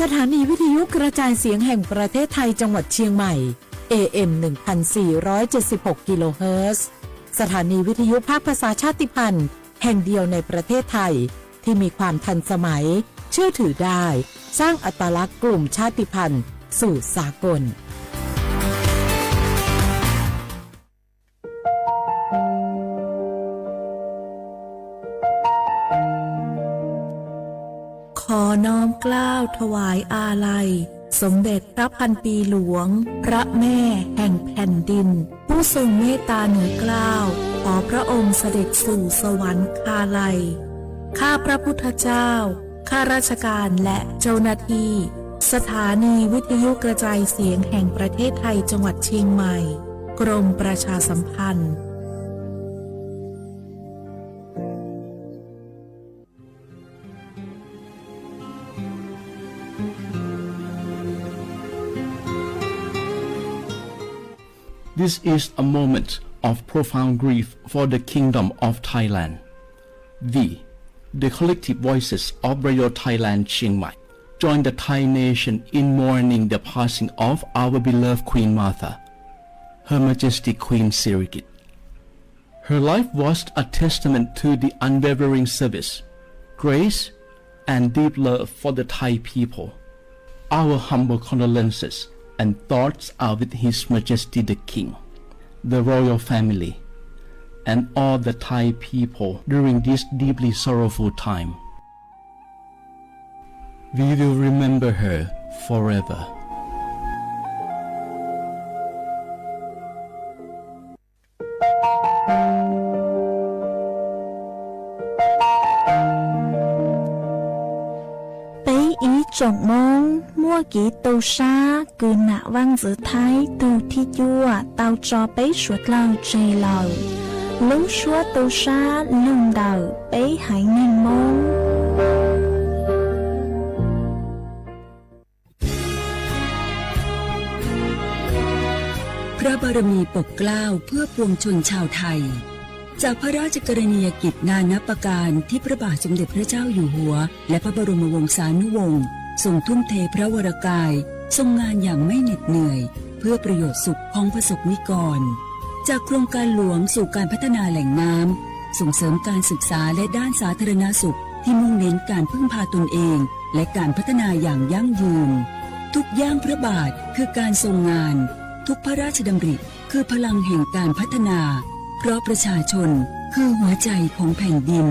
สถานีวิทยุกระจายเสียงแห่งประเทศไทยจังหวัดเชียงใหม่ เอ เอ็ม หนึ่งพันสี่ร้อยเจ็ดสิบหก กิโลเฮิรตซ์ สถานีวิทยุภาคภาษาชาติพันธุ์แห่งเดียวในประเทศไทย ที่มีความทันสมัย เชื่อถือได้ สร้างอัตลักษณ์กลุ่มชาติพันธุ์สู่สากล ขอน้อมเกล้าถวายอาลัย สมเด็จพระพันปีหลวง พระแม่แห่งแผ่นดิน ผู้ทรงเมตตาเหนือเกล้า ขอพระองค์เสด็จสู่สวรรคาลัย ข้าพระพุทธเจ้า ข้าราชการและเจ้าหน้าที่ สถานีวิทยุกระจายเสียงแห่งประเทศไทยจังหวัดเชียงใหม่ กรมประชาสัมพันธ์ This is a moment of profound grief for the Kingdom of Thailand. We, the collective voices of Radio Thailand Chiang Mai, join the Thai nation in mourning the passing of our beloved Queen Mother, Her Majesty Queen Sirikit. Her life was a testament to the unwavering service, grace, and deep love for the Thai people. Our humble condolences and thoughts are with His Majesty the King, the royal family, and all the Thai people during this deeply sorrowful time. We will remember her forever. Peb ib tsoom Moob, muaj kev tu sab kws nam vaaj ntxwv Thaib tug thib cuaj tau tso peb suav dlawg tseg lawm. Lub suab tu sab lug ntawm peb haiv neeg Moob. พระบารมีปกเกล้าเพื่อปวงชนชาวไทย จากพระราชกรณียกิจนานับประการที่พระบาทสมเด็จพระเจ้าอยู่หัว และพระบรมวงศานุวงศ์ทรงทุ่มเทพระวรกาย ทรงงานอย่างไม่เหน็ดเหนื่อย เพื่อประโยชน์สุขของประสบนิกร จากโครงการหลวงสู่การพัฒนาแหล่งน้ำ ส่งเสริมการศึกษาและด้านสาธารณสุขที่มุ่งเน้นการพึ่งพาตนเอง และการพัฒนาอย่างยั่งยืน ทุกย่างพระบาทคือการทรงงาน ทุกพระราชดำริ คือพลังแห่งการพัฒนา เพราะประชาชนคือหัวใจของแผ่นดิน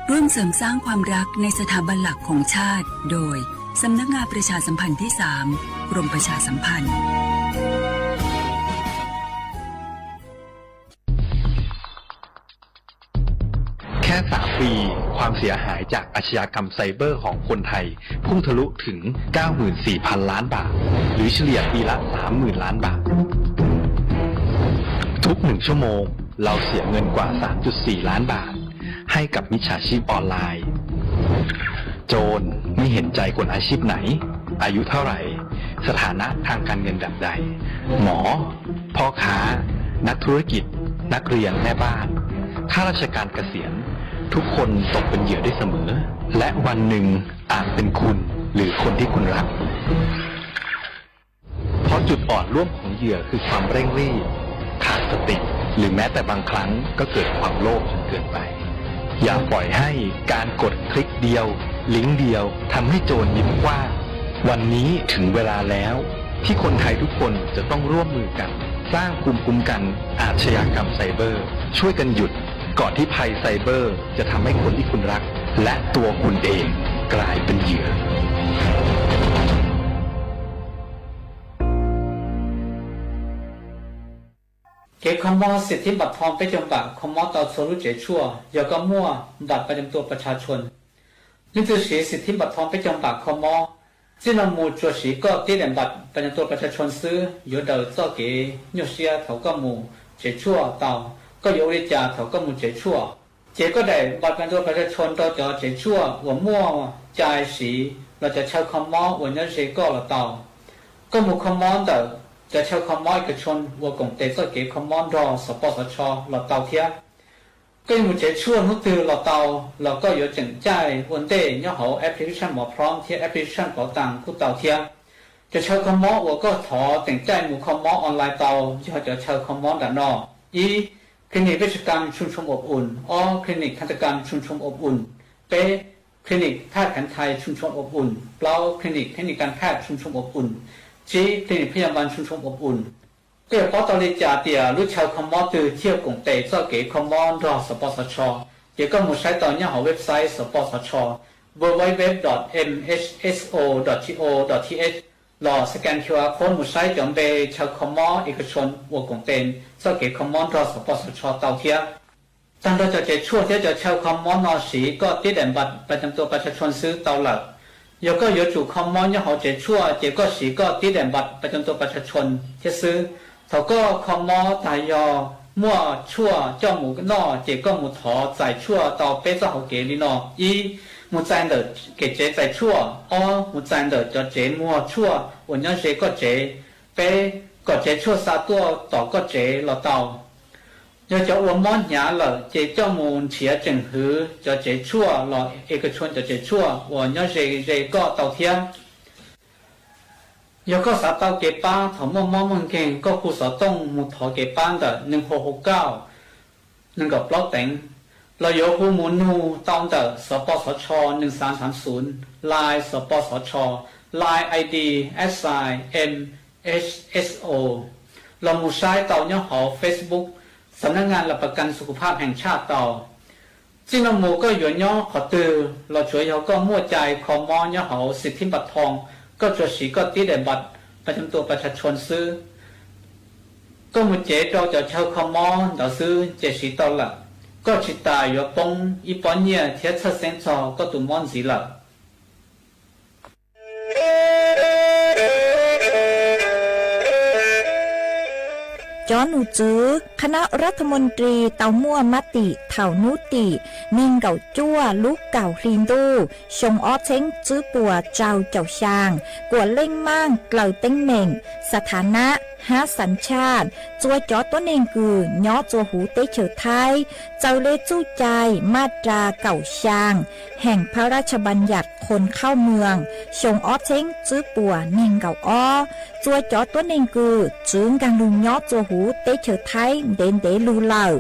ร่วมเสริมสร้างความรักในสถาบันหลักของชาติ โดย สำนักงานประชาสัมพันธ์ที่สาม กรมประชาสัมพันธ์ แค่ สาม ปี ความเสียหายจากอาชญากรรมไซเบอร์ของคนไทย พุ่งทะลุถึง เก้าหมื่นสี่พัน ล้านบาท หรือเฉลี่ยปีละ สามหมื่น ล้านบาท ทุกหนึ่งชั่วโมง เราเสียเงินกว่า สามจุดสี่ ล้านบาท ให้กับมิจฉาชีพออนไลน์ โจรไม่เห็นใจคนอาชีพไหน อายุเท่าไหร่ สถานะทางการเงินแบบใด หมอ พ่อค้า นักธุรกิจ นักเรียน แม่บ้าน ข้าราชการเกษียณ ทุกคนตกเป็นเหยื่อได้เสมอ และวันหนึ่งอาจเป็นคุณหรือคนที่คุณรัก เพราะจุดอ่อนร่วมของเหยื่อคือความเร่งรีบ ขาดสติ หรือแม้แต่บางครั้งก็เกิดความโลภจนเกินไป อย่าปล่อยให้การกดคลิกเดียว ลิงก์เดียวทำให้โจรยิ้มกว้าง วันนี้ถึงเวลาแล้ว ที่คนไทยทุกคนจะต้องร่วมมือกัน สร้างภูมิคุ้มกันอาชญากรรมไซเบอร์ ช่วยกันหยุด ก่อนที่ภัยไซเบอร์จะทำให้คนที่คุณรัก และตัวคุณเองกลายเป็นเหยื่อ Kev kho mob xim thib npam thoo peb caug npam kho mob tau txhua lub tsev tshuaj yog koj muaj npam pas nyam tua pas tsha tshua. Leej twg siv xim thib npam thoo peb caug npam kho mob, txij no mus tsuas siv koj tib daim npam pas nyam tua pas tsha tshua xwb yuav daws txoj kev nyuaj siab thaum koj mus tsev tshuaj tau. Koj yuav ua li cas thaum koj mus tsev tshuaj? Ces koj daim npam pas nyam tua pas tsha tshua rau cov tsev tshuaj uas muaj cai siv los cov chaw kho mob uas nyob ze koj los tau. Koj mus kho mob ntawm cov chaw kho mob ib kas tshua uas koom tes txoj kev kho mob nrog xov poj xov tsho los tau thiab. Koj yuav mus tsev tshuaj hnub twg los tau, los koj yuav teem caij ua ntej nyob hauv application Mos Phrob thiab application Pov Tas kuj tau thiab. Cov chaw kho mob uas koj thov teem caij mus kho mob online tau yog cov chaw kho mob nram no: ib, Clinic Vej Tshav Kam Tshum Tshum Ob Um; ob, Clinic Khav Thas Kam Tshum Tshum Ob Um; peb, Clinic Thaj Khav Thais Tshum Tshum Ob Um; plaub, Clinic Thej Nis Kas Phaj Tshum Tshum Ob Um; tsib, Clinic Phaj Yas Npas Tshum Tshum Ob Um. Koj yuav paub tau li cas tias lub chaw kho mob twg thiaj koom tes txoj kev kho mob nrog xov pos xov tsho? Ces koj mus saib tau nyob hauv website xov pos xov tsho, www dot mhso dot go dot th, los scan Q R code mus saib cov npe chaw kho mob ej kas tshon uas koom tes txoj kev kho mob nrog xov pos xov tsho tau thiab. Tag nrho cov tsev tshuaj thiab cov chaw kho mob no siv koj tib daim npas pas cam tua pas tshas tshon xwb tau lawm. Yog koj yuav tsum kho mob nyob hauv tsev tshuaj ces koj siv koj tib daim npas pas cam tua pas tshas tshon thiab xwb. Thaum koj kho mob tag yog muaj tshuaj coj mus noj ces koj mus thov txais tshuaj tau peb txoj hauv kev li no: ib, mus txais ntawm kev tsev txais tshuaj; ob, mus txais ntawm cov tsev muag tshuaj uas nyob ze koj tsev; peb, kom tsev tshuaj xa tuaj tom koj tsev los tau. Yog cov uas mob hnyav lawm ces coj mus nrhiav tseem hwv cov tsev tshuaj los ej kas tshon cov tsev tshuaj uas nyob ze ze koj tau thiab. Yog koj xav tau kev pab thaum muaj mob muaj nkeeg, koj hu xov tooj mus thov kev pab ntawm neeg hauv hauv kauj nees nkaum plaub teev, los yuav hu mus nug tau ntawm xov pos xov tsho nees xav xav xum, Line xov pos xov tsho, Line I D at sign M H S O, los mus saib tau nyob hauv Facebook Xam nab ngas las pas kas xu kus phaj heev tshaj tau. Txij no mus koj yuav nyob qhov twg los tsuav yog koj muaj cai kho mob nyob hauv xis thib npas thoo, koj tsuas siv koj tib daim npas pas cam tua pas tshas tshon xwb. Koj mus cev rau cov chaw kho mob ntawd xwb ces siv tau lawm. Koj tsis tas yuav poob ib pob nyiaj thiab txhawj xeeb txog koj tus mob ntxiv lawm. จอหนูจือ คณะรัฐมนตรี tau muaj mab tim thaum hnub tim nees nkaum cuaj lub kaum hli ntuj xyoo ob txheeb tswb puas rau caum xyaa, kuam leej maaj dlaws teeb meem, สถานะ hab สัญชาติ txua cov tuab neeg kws nyob txua huv teb chaws Thaib, txawm le txuj cai maj ras kaum xyaa heem พระราชบัญญัติคนเข้าเมือง xyoo ob txheeb tswb puas nees nkaum ob. Txua cov tuab neeg kws txwv nkaag lug nyob txua huv teb chaws Thaib ntev ntev lug lawm,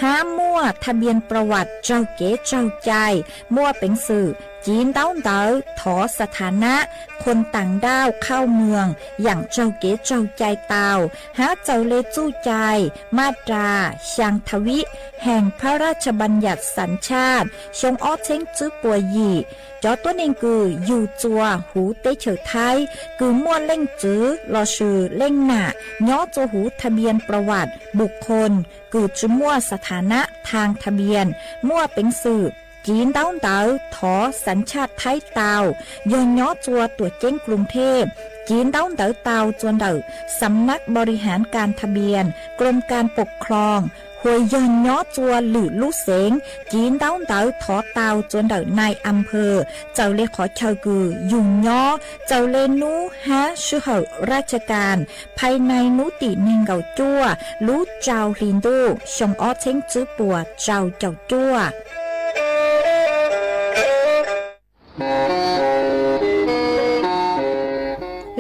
hab muaj ทะเบียนประวัติ raug kev tsaug cai, muaj peev xwm civ ntaub ntawv thov สถานะ คนต่างด้าวเข้าเมือง yaam raug kev tsaug cai tau, hab txawm le txuj cai maj ras xyaa tha vib heem พระราชบัญญัติสัญชาติ xyoo ob txheeb tswb puas yim. Cov tuab neeg kws yug txua huv teb chaws Thaib kws muaj leej txwv lossis leej nam nyob txua huv ทะเบียนประวัติบุคคล kws tsi muaj สถานะทางทะเบียน muaj peev xwm civ ntaub ntawv thov สัญชาติไทย tau, yog nyob txua tuam ceeb กรุงเทพ civ ntaub ntawv tau txua ntawm สำนักบริหารการทะเบียน กรมการปกครอง hos yog nyob txua lwm lub xeev civ ntaub ntawv thov tau txua ntawm นายอำเภอ txawm le qhov chaw kws yug nyob, txawm le hnub hab sij hawm ราชการ ภายใน hnub tim nees nkaum cuaj lub rau hli ntuj xyoo ob txheeb tswb puas rau caum cuaj.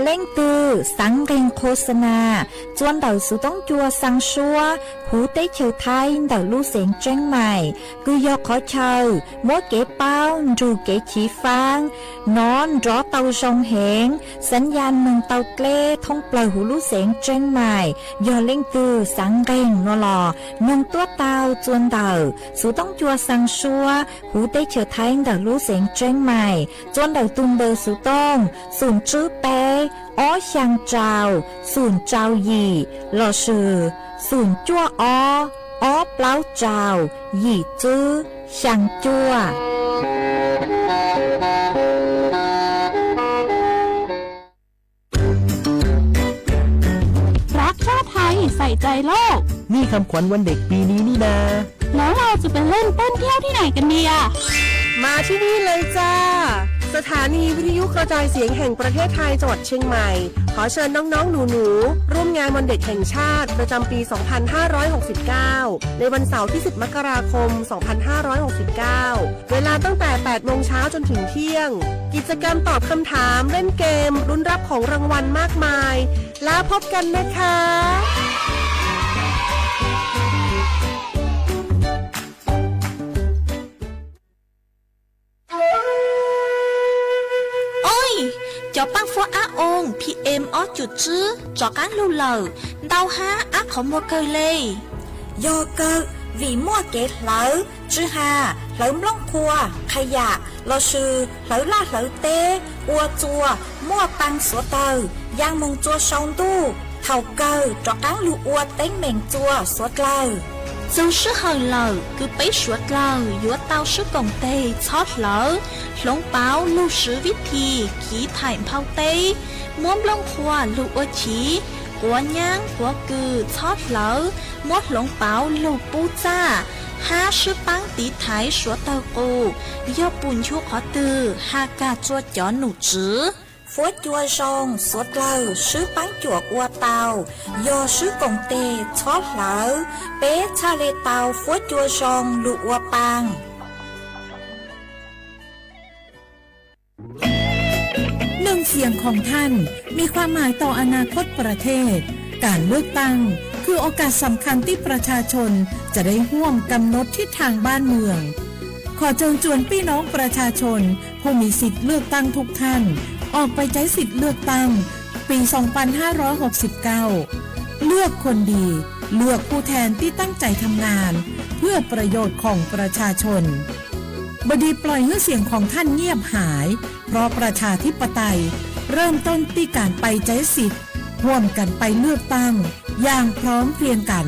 Leej twg xaav nqeeg โฆษณา txua ntawm xuv toob cua xaa suab huv teb chaws Thaib ntawm lub xeev Tseeb Mais, kws yog qhov chaw muab kev paub nrug kev chiv faab nov nrov tau zoo heev, xav ya noog tau dleb thoob plawg huv lub xeev Tseeb Mais. Yog leej twg xaav nqeeg no los noog tuab tau txua ntawm xuv toob cua xaa suab huv teb chaws Thaib ntawm lub xeev Tseeb Mais, txua ntawm tug npawb xuv tooj xum tswb peb ob xyaa rau xum rau yim lossis xum cuaj ob ob plaub rau yim tswb xyaa cuaj. รักชาติไทย ใส่ใจโลก นี่คำขวัญวันเด็กปีนี้นี่นา แล้วเราจะไปเล่นเต้นเที่ยวที่ไหนกันดีอะ มาที่นี่เลยจ้า สถานีวิทยุกระจายเสียงแห่งประเทศไทย จังหวัดเชียงใหม่ ขอเชิญน้องๆ หนูๆ ร่วมงานวันเด็กแห่งชาติ ประจำปี สองพันห้าร้อยหกสิบเก้า ในวันเสาร์ที่ สิบ มกราคม สองพันห้าร้อยหกสิบเก้า เวลาตั้งแต่ แปดโมงเช้าจนถึงเที่ยง กิจกรรมตอบคำถาม เล่นเกม ลุ้นรับของรางวัลมากมาย แล้วพบกันนะคะ Oj, cov paab fuab ab oo P M ob cum tswb rov qaab lug lawm, ntau hab ab qhov muag kawg le. Yog kawg, vim muaj kev hlawv tsw ha, hlawv nplooj qhuav, qha yam lossis hlawv laj hlawv teb, ua txuas, muaj paa xuav dlawg, yaa moog txua sau ntuj, thaum kawg rov qaab lug ua teeb meem txua xuav dlawg. Txug sij hawm lawm kws peb suav dlawg yuav tau swb koom teg txhob hlawv, hloov pauv lug swv vib thi, chiv thaim nphau teb, muab nplooj qhuav lug ua chiv, quav nyaab quav kws txhob hlawv, muab hloov pauv lug pub txaj, hab swb paab tiv thaiv suav dlawg qus, yog pum nchu qhov twg has kag tsua cov num tswv. Fuab cua zoo, suav dlawg swb paab cuam ua tau, yog swb koom teg txhob hlawv, peb txhaj le tau fuab cua zoo lug ua paa. หนึ่งเสียงของท่าน มีความหมายต่ออนาคตประเทศ การเลือกตั้ง คือโอกาสสำคัญที่ประชาชนจะได้ร่วมกำหนดทิศทางบ้านเมือง ขอเชิญชวนพี่น้องประชาชนผู้มีสิทธิ์เลือกตั้งทุกท่าน ออกไปใช้สิทธิ์เลือกตั้งปี สองพันห้าร้อยหกสิบเก้า เลือกคนดี เลือกผู้แทนที่ตั้งใจทำงาน เพื่อประโยชน์ของประชาชน บดีปล่อยให้เสียงของท่านเงียบหาย เพราะประชาธิปไตยเริ่มต้นที่การไปใช้สิทธิ์ ร่วมกันไปเลือกตั้ง อย่างพร้อมเพรียงกัน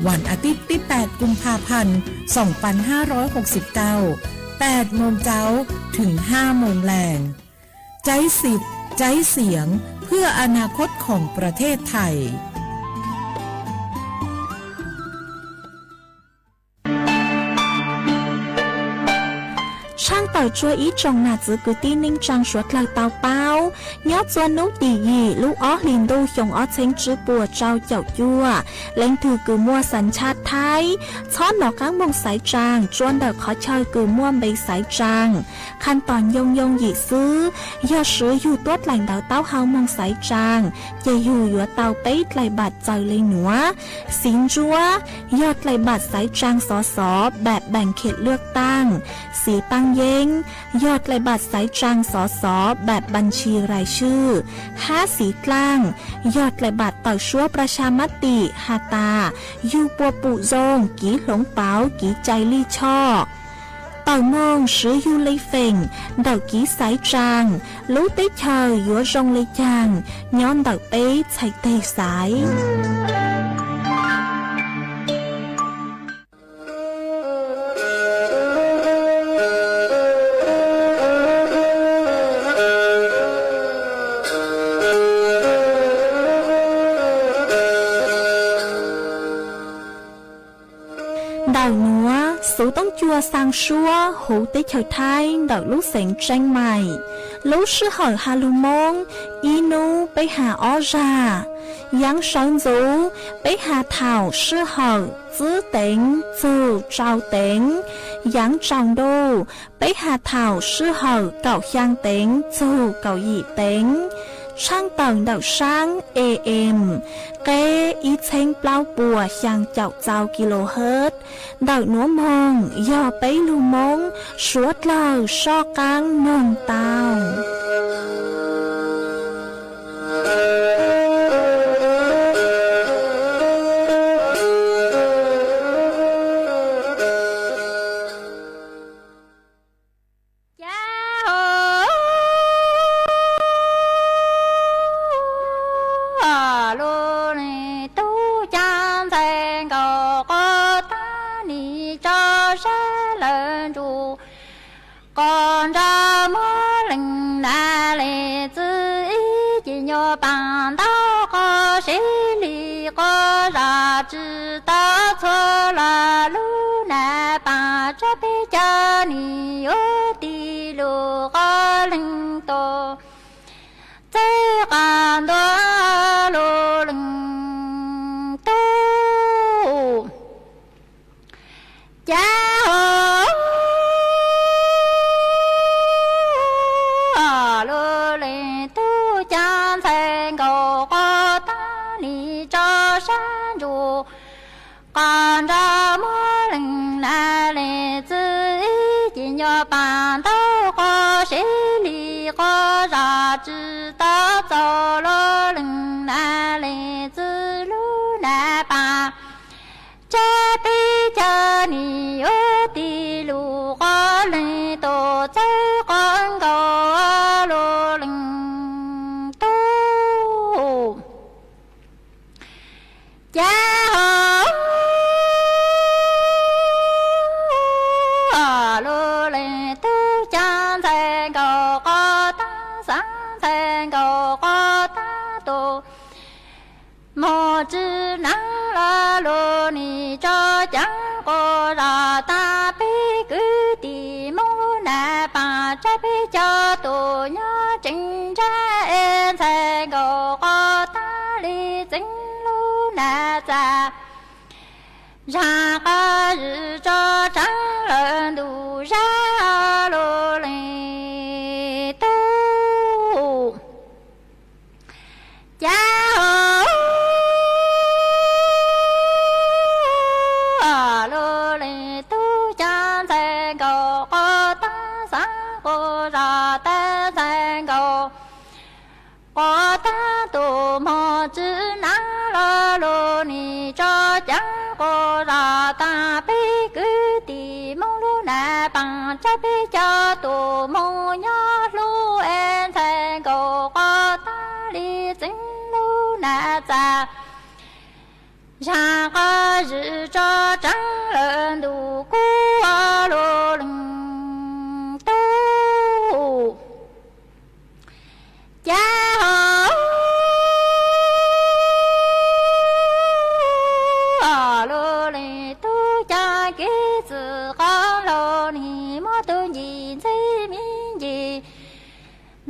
วันอาทิตย์ที่ แปด กุมภาพันธ์ สองพันห้าร้อยหกสิบเก้า แปด โมงเช้า ถึง ห้า โมงแลง ใช้สิทธิ์ ใช้เสียง เพื่ออนาคตของประเทศไทย Tshaaj tawm tsua ib tsoom nam txiv kwv tij neej tsaa suav dlawg tau paub, nyob tsua nub tim yim lub ob hlis ntuj xyoo ob txheeb tswb puas rau caum cuaj, leej twg kws muaj xas tshaj Thaib, txhob nov qaab moog xaiv tsaa tsua ntawm qhov chaw kws muaj npe xaiv tsaa. Khaj tom yoo yoo yim xwb, yog swv yug tuab dlaim ntawv taub hau moog xaiv tsaa, ces yug yuav tau peb dlaim npaam txawm le nuav: Xiv ntsuab, yog dlaim npaam xaiv tsaa xov xov npaam npaam khem lwaj taaj. Xiv paaj yeeb, yog dlaim npaam xaiv tsaa xov xov npaam npaam ntshis rais swj. Hab xiv dlaaj, yog dlaim npaam tawm suab pras sa mab tim has tas yug puas pum zoo, kiv hloov pauv, kiv cai lij choj. Tawm moog swv yug le feem ntawm kiv xaiv tsaa, lub teb chaws yuav zoo le caag, nyob ntawm peb txhais teg xaiv. Ntawm nuav, xuv toob cua xaa suab huv teb chaws Thaib ntawm lub xeev Tseeb Mais. Lub sij hawm has lug Moob, ib nub peb has ob zag. Yaav sawv ntxuv, peb has thaum sij hawm tsib teev txug rau teev. Yaav tsaus ntuj, peb has thaum sij hawm kaum xyaa teev txug kaum yim teev. Tshaaj tawm ntawm saab A M, qeb ib txheeb plaub puas xyaa caum txau kilohertz. Ntawm nuav moog yog peb lug Moob suav dlawg soj qaab noog tau. Cas hov lug leej tub cav ntxhais nkaus quas taab nim tso sab lawv ntsuj, quas nrog muab leej nam leej txiv ib ce nyuag paam ntau quas sib li quas zam tsi tau txhua los lub nam paam tso peb cav nim yuav tig lug quas leej tub txawj qas ntua lug leej tub. Cas ho lub leej tub cag ntxhais nkaus qos tag li tso sab ntsuj, qos nrog muab leej nam leej txiv ib ce nco pam ntaub qos seb li qos zam tsis tau txaus lub leej nam leej txiv lub nam pam. Tsab peb caug nim yuav tig lug qos leej tub txawb qos nkaus lub leej tub. Cas ho lub leej tub cag ntxhais nkaus qos tag, xav ntxhais nkaus qos tag tus, moog tsi naav lug lug nim tso cag quas zag tag peb kwv tij Moob lub nam paam tsab peb caug tus nyob tseem ntsab es ntxhais nkaus qos tag li txeev lub nam txag. Zag qos zwm tso tsaav lawm ntuj zag lub leej tub. Cas ho lub leej tub cag ntxhais nkaus qos tag, xav quas zag tag ntxhais nkaus qos tag tus, moog tsi naav lug lug nim tso cag quas zag tag peb kwv tij Moob lub nam paam tsab peb caug tus, moog nyob hlub es ntxhais nkaus qos tag li txeev lub nam txag. Zag qos zwm tso tsaav lawm ntuj kub lub leej tub. Cas ho lub leej tub cag kev txwm qos lug nim muab tug ncig ntxeeb me ncig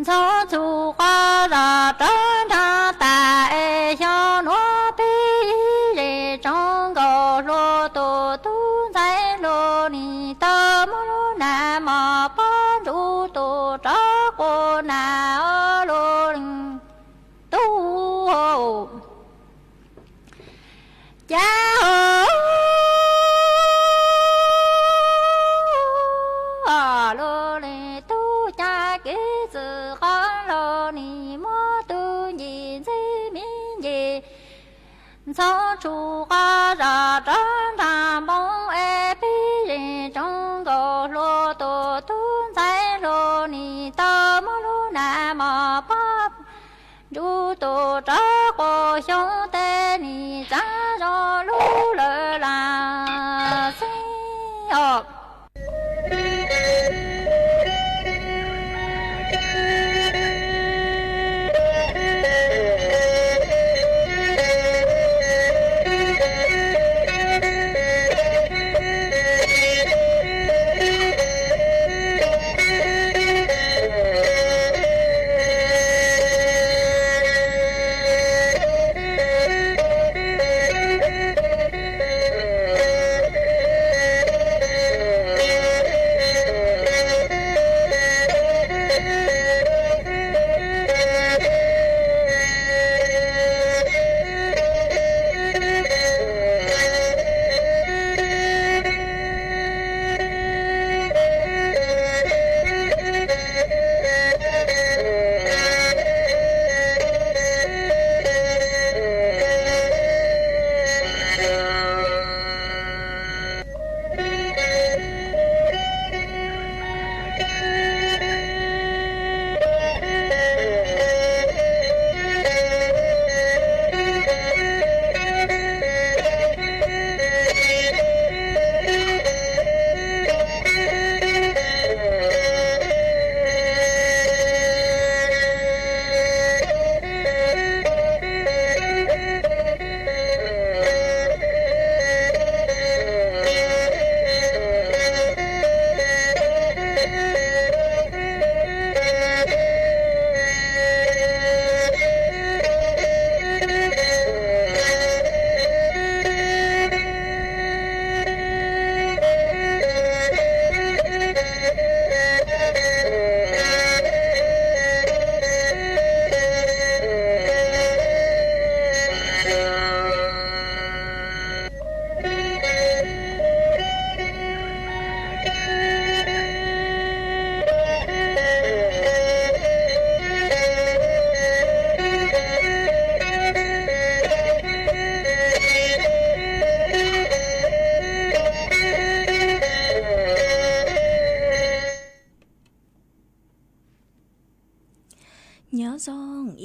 ntxhov txhum qos zag rov nraag tas es xyoo nuav peb ib zej tsoom nkauj hluas tus tub ntxhais hluas nim tau muab lub nam mos pob ntsuj tus rov quas nam lub leej tub. Cas ho lub leej tub cag kev txwm qos lug nim muab tug ncig ntxeeb me ncig ntxhov txhum qos zag rov nraag npoo es peb zej tsoom nkauj hluas tus tub ntxhais hluas nim tau muab lub nam mos pob ntsuj tus rov quas xyoo tej nim txaav zoo lub lawm laag xeeb os.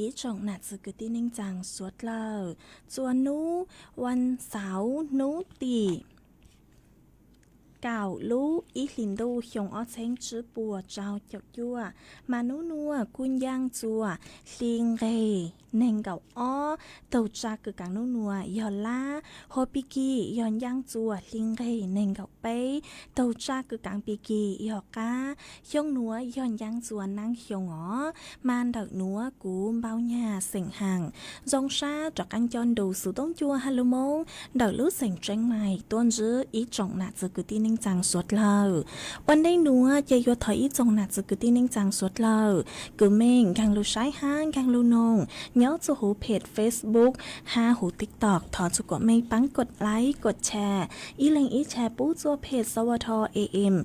Ib tsoom nam txiv kwv tij neej tsaa suav dlawg, txua nub vas xauv nub tim kaum lub ib hlis ntuj xyoo ob txheeb tsib puas rau caum cuaj, mas nub nuav kuj ncaaj txua hli nqeg neeg nkaum ob. Tug tsa kws kaav nub nuav yog lab, hua pig kig yog ncaaj txua hli nqeg neeg nkaum peb. Tug tsa kws kaav pig kig yog qab, xyoo nuav yog ncaaj txua naab xyoo os. Mas ntawm nuav kuv npau nyag xeem haam zoo sab rov qaab nco ntu xuv toob cua ha lug Moob ntawm lub xeem Tseeb Maim tuaj ntsib ib tsoom nam txiv kwv tij neej tsaa suav dlawg. Ua ntej nuav ces yuav thov ib tsoom nam txiv kwv tij neej tsaa suav dlawg kws mej nkaag lug saib hab nkaag lug noog nyob txug huv phem Facebook hab huv TikTok, thov txug kuas mej paab kod like kod share, ib leeg ib share pub txug phem Sawv Tho A M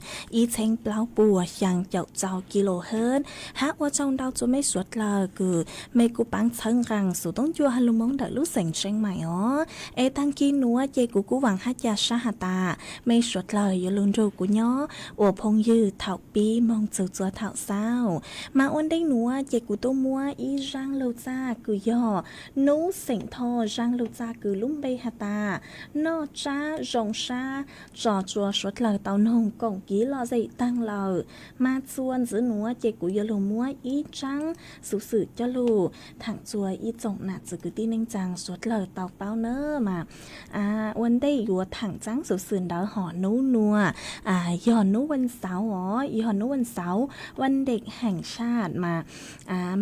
ib txheeb plaub puas xyaa caum rau kilohertz. Hab ua tsaug ntau txug mej suav dlawg kws mej kuj paab txhawb nqaa xuv toob cua ha lug Moob ntawm lub xeem Tseeb Maim os. Es taag kig nuav ces kuv kuj vaam hab ca sab has tas mej suav dlawg yuav lug nrug kuv nyob ua phooj ywg thaum pib moog txug txua thaum xaus. Mas ua ntej nuav ces kuv tuaj muab ib zaaj lug txaj kws yog nub xeem Tho, zaaj lug txaj kws lub npe has tas noj tsab zoo sab tso tsua suav dlawg tau noog koom kiv lom zem taag lawm. Mas txua ntxiv nuav ces kuv yuav lug muab ib tsaab xuv xwm coj lug thaam txua ib tsoom nam txiv kwv tij neej tsaa suav dlawg tau paub nawb mas. Ua ntej yuav thaam tsaab xuv xwm ntawd hom nub nuav yog nub vas xauv os, yog nub vas xauv, vas dej heem saj mas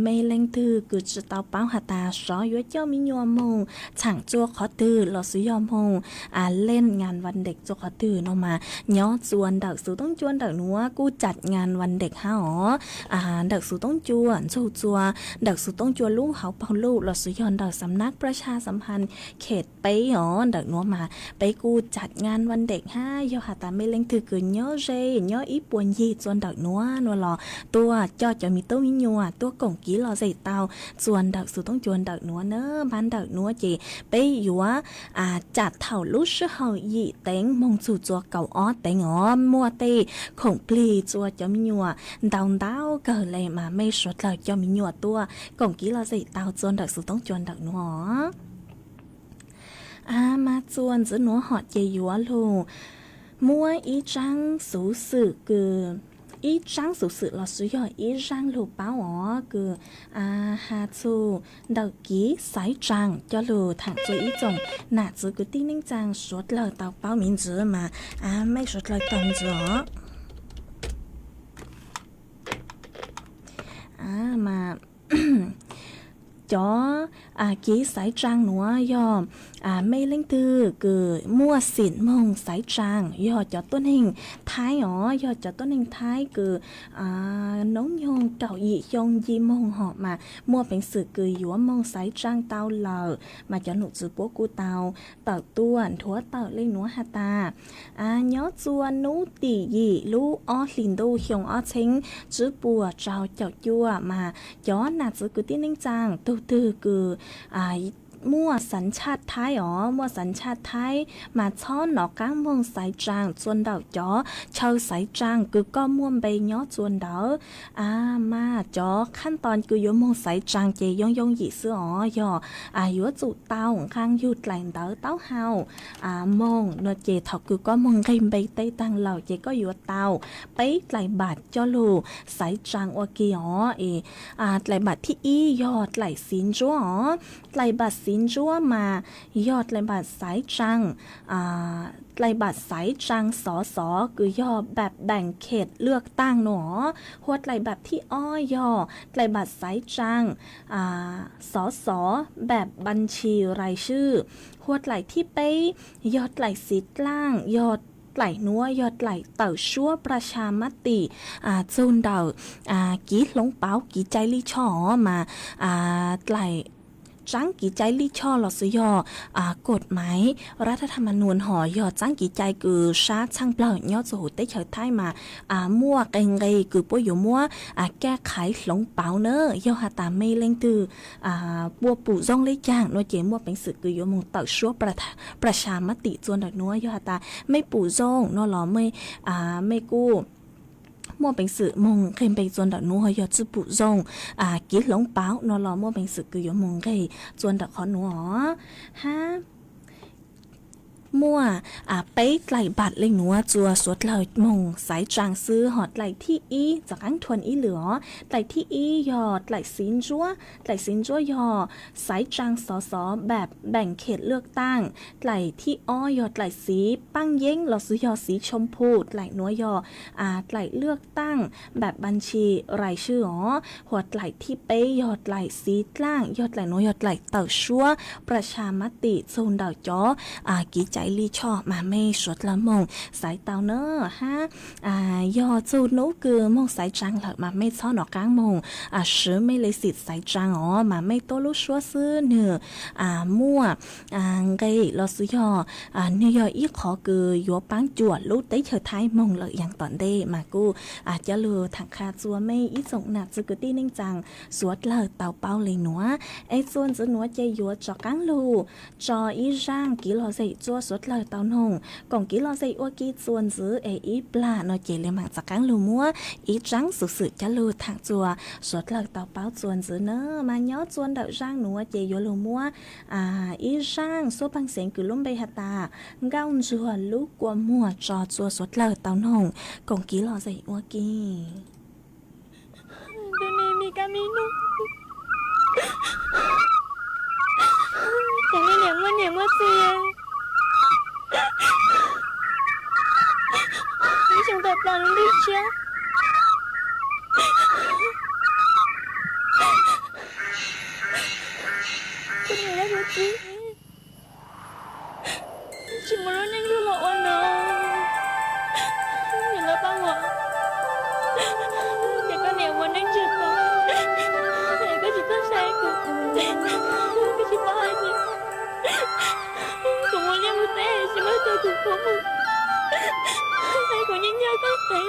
mej leej twg kws tsi tau paub has tas sov yuav coj me nyuam moog txhaam txua qhov twg lossis yog moog leej ngas vas dej txua qhov twg no mas nyob txua ntawm xuv toob cua ntawm nuav kuj cam ngas vas dej hab os. Ntawm xuv toob cua ntxug txua ntawm xuv toob cua lub hauv paug luj lossis yog ntawm xam nab pras ha xam han khem peb os ntawm nuav mas peb kuj cam ngas vas dej hab. Yog has tas mej leej twg kws nyob ze nyob ib puas ncig txua ntawm nuav nuav los tuaj coj cov me tub me nyuam tuaj koom kiv lom zem tau txua ntawm xuv toob cua ntawm nuav na. Mas ntawm nuav ces peb yuav cam thaum lub sij hawm yim teev moog txug txua kaum ob teev os, muaj tej khoom plig txua cov me nyuam ntau ntau kawg le mas mej suav dlawg coj me nyuam tuaj koom kiv lom zem tau txua ntawm xuv toob cua ntawm nuav. Mas txua ntxiv nuav hom ces yuav lug muab ib tsaab xuv xwm kws, ib tsaab xuv xwm lossis yog ib zaaj lug paub os kws has txug ntawm kiv xaiv tsaa coj lug thaam txua ib tsoom nam txiv kwv tij neej tsaa suav dlawg tau paub miv ntsis mas mej suav dlawg taag ntsis os. Mas cov kiv xaiv tsaa nuav yog mej leej twg kws muaj xim moog xaiv tsaa, yog cov tuab neeg Thaib os, yog cov tuab neeg Thaib kws noob nyoog kaum yim xyoo nce moog hom mas muaj peev xwm kws yuav moog xaiv tsaa tau lawm mas cov nom tswv puab kuj tau tawm tuaj nthuav tawm le nuav has tas nyob txua nub tim yim lub ob hlis ntuj xyoo ob txheeb tsib puas rau caum cuaj mas cov nam txiv kwv tij neej tsaa tug twg kws muaj xav tshaj Thaib os, muaj xav tshaj Thaib mas txhob nov qaab moog xaiv tsaa txua ntawm cov chaw xaiv tsaa kws koj muaj npe nyob txua ntawd. Mas cov khab too kws yuav moog xaiv tsaa ces yoo yoo yim xwb os, yog yuav tsum tau nqaa yug dlaim ntawv taub hau moog no ces thaum kws koj moog nqeg npe teb taag lawm ces koj yuav tau peb dlaim npam coj lug xaiv tsaa ua ke os. Dlaim npam thib ib yog dlaim xiv ntsuab os. Dlaim npam xiv ntsuab mas yog dlaim npam xaiv tsaa, dlaim npam xaiv tsaa xov xov kws yog npam npeem khem lwaj taag no. Hua dlaim npam thib ob yog dlaim npam xaiv tsaa xov xov npam npas ntshis rais swj. Hua dlaim thib peb yog dlaim xiv dlaaj, yog dlaim nuav yog dlaim tawm suab plas xas mab tim txug ntawm kiv hloov pauv kiv cai lij choj os mas dlaim tsaab kiv cai lij choj lossis yog kod maiv ras thab thab mas nuas hom yog tsaab kiv cai kws sab txhaaj plawg nyob txug huv teb chaws Thaib mas muaj qee nqe kws puab yuav muab kaj qhaiv hloov pauv na. Yog has tas mej leej twg puab pum zoo le caag no ces muaj peev xwm kws yuav moog tawm suab plas xas mab tim txua ntawm nuav. Yog has tas mej pum zoo no los mej kuj Muaj peev xwm moog nqeg npe txua ntawm nuav yog txuj pum zoo, kiv hloov pauv no los muaj peev xwm kws yuav moog nqeg txua ntawm qhov nuav os. Hab muaj peb dlaim npam le nuav txua suav dlawg moog xaiv tsaa xwb, hos dlaim thib ib txav qaab thuam ib lwm os. Dlaim thib ib yog dlaim xiv ntsuab, dlaim xiv ntsuab yog xaiv tsaa xov xov npam npeem khem lwaj taaj. Dlaim thib ob yog dlaim xiv paaj yeeb lossis yog xiv tshoo phu, dlaim nuav yog dlaim lwaj taaj npam npas ntshis rais swb os. Hos dlaim thib peb yog dlaim xiv dlaaj, yog dlaim nuav yog dlaim tawm suab pras tshas mab tim txug ntawm cov kiv cai lij choj mas mej suav dlawg moog xaiv tau na hab. Yog txug nub kws moog xaiv tsaa lawm mas mej txhob nov qaab moog swv mej le xim xaiv tsaa os, mas mej tuab lub suab xwb nwg muaj nqe lossis yog nwg yog ib qhov kws yuav paab cuam lub teb chaws Thaib moog lawm yaam tom ntej mas kuj coj lug thaam qha txua mej ib tsoom nam txiv kwv tij neej tsaa suav dlawg tau paub le nuav. Es txua ntxiv nuav ces yuav rov qaab lug tso ib zaaj kiv lom zem txua suav dlawg tau noog. Koom kiv lom zem ua ke txua ntxiv es ib plag no ces le maam rov qaab lug muab ib tsaab xuv xwm coj lug thaam txua suav dlawg tau paub txua ntxiv na. Mas nyob txua ntawm zaaj nuav ces yuav lug muab ib zaaj xuab paag xeev kws lub npe has tas Nkauj Ntsuag lub kua muag tso txua suav dlawg tau noog. Koom kiv lom zem ua ke. Tus niam me kab me noog, tus niam muaj niam muaj txiv, ib xyoo tawm plaws lub ntuj tshiab. Tus niam yog tus txiv, tsis muaj lub neej lug los ua no, niam lawv pab ua, ces koj niam ua neej ntseg tau, es koj tsis txawj saib kuv, koj tsis paub hais tias kuv mus liaj mus teb tsis muaj tus kuv mus, es kuv nyiag nyiag koj tev.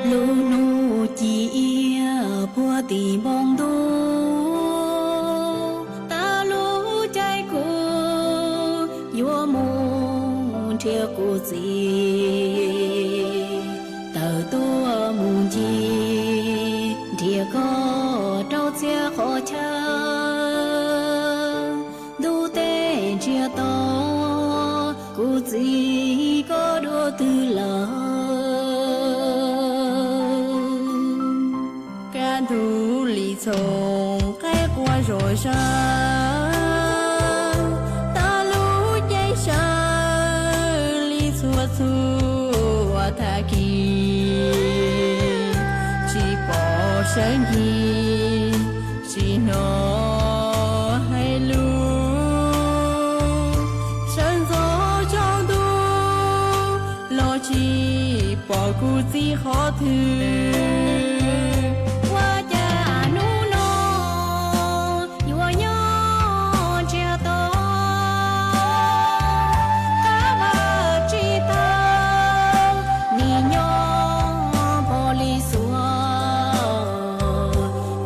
Lub hnub ci iab puag tim npoo ntuj, tag lub caij kuv yuav mus nrhiav kuv txiv. Tawm tuaj mus ncig nrhiav koj rau txhia qhov chaw, ntuj teb ntsiag to, kuv txiv koj dua twg lawm? Kaj ntug li txhoov qaib quaj zom zaws, tag lub caij sawv li txhua txhua tag kis, tsis pom sawv ncig, tsis hnov hais lus, sawv ntxov tsaus ntuj los tsis pom kuv txiv qhov twg. Ua cas hnub no yuav nyob ntsiag to, qab vaj tsis tau, nim nyob npog li xuas,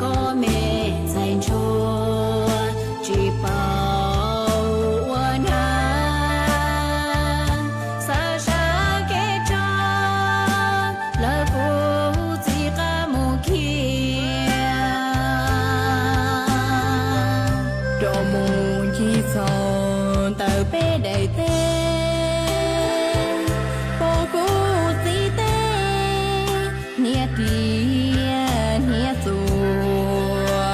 koj me ntxhais ntsuag tsis paub ua nag. Xav sab kev tsawg lawv kuv txiv qab mus khiav, rov mus ncig txog ntawm peb daim teb, pom kuv txiv tej hniav riam hniav txuas,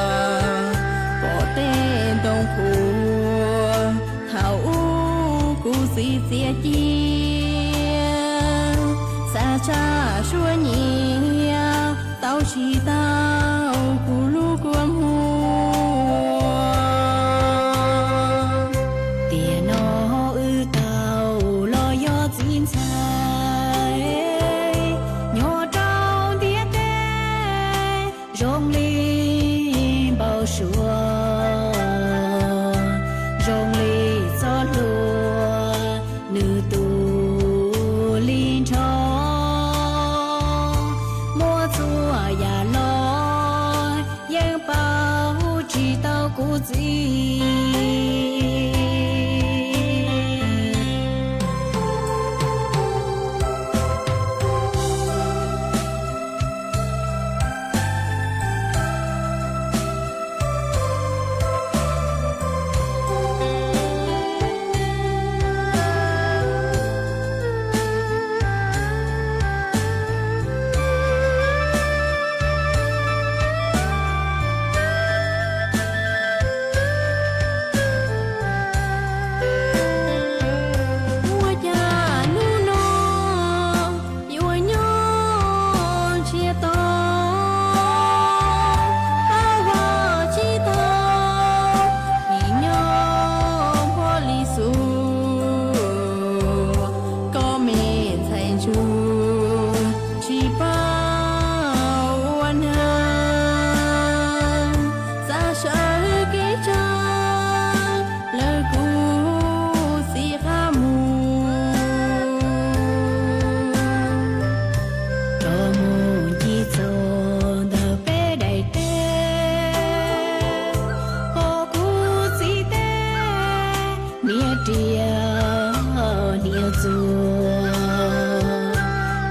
pom tej ntoo qhuav thaum ub kuv txiv txiav ci. Tsa suab nyiam tau tsis tau kuv lub kua muag. Tiam no wb tau los yog txiv ntxhais nyob rau ntiaj teb zoo li npau suav, zoo li txoj hlua nws tu li nrho. Muaj txhua yam los yeej pauv tsis tau kuv txiv. Ua cas hnub no yuav nyob ntsiag to, hab vaj tsis tau, nim nyob npuab li xus, koj me ntxhais ntsuag tsis paub ua neeg, txav sawv kev tsa lawv kuv txiv qab mus, rov mus ncig txog ntawm peb daim teb, pom kuv txiv teb hniav riam hniav txuas,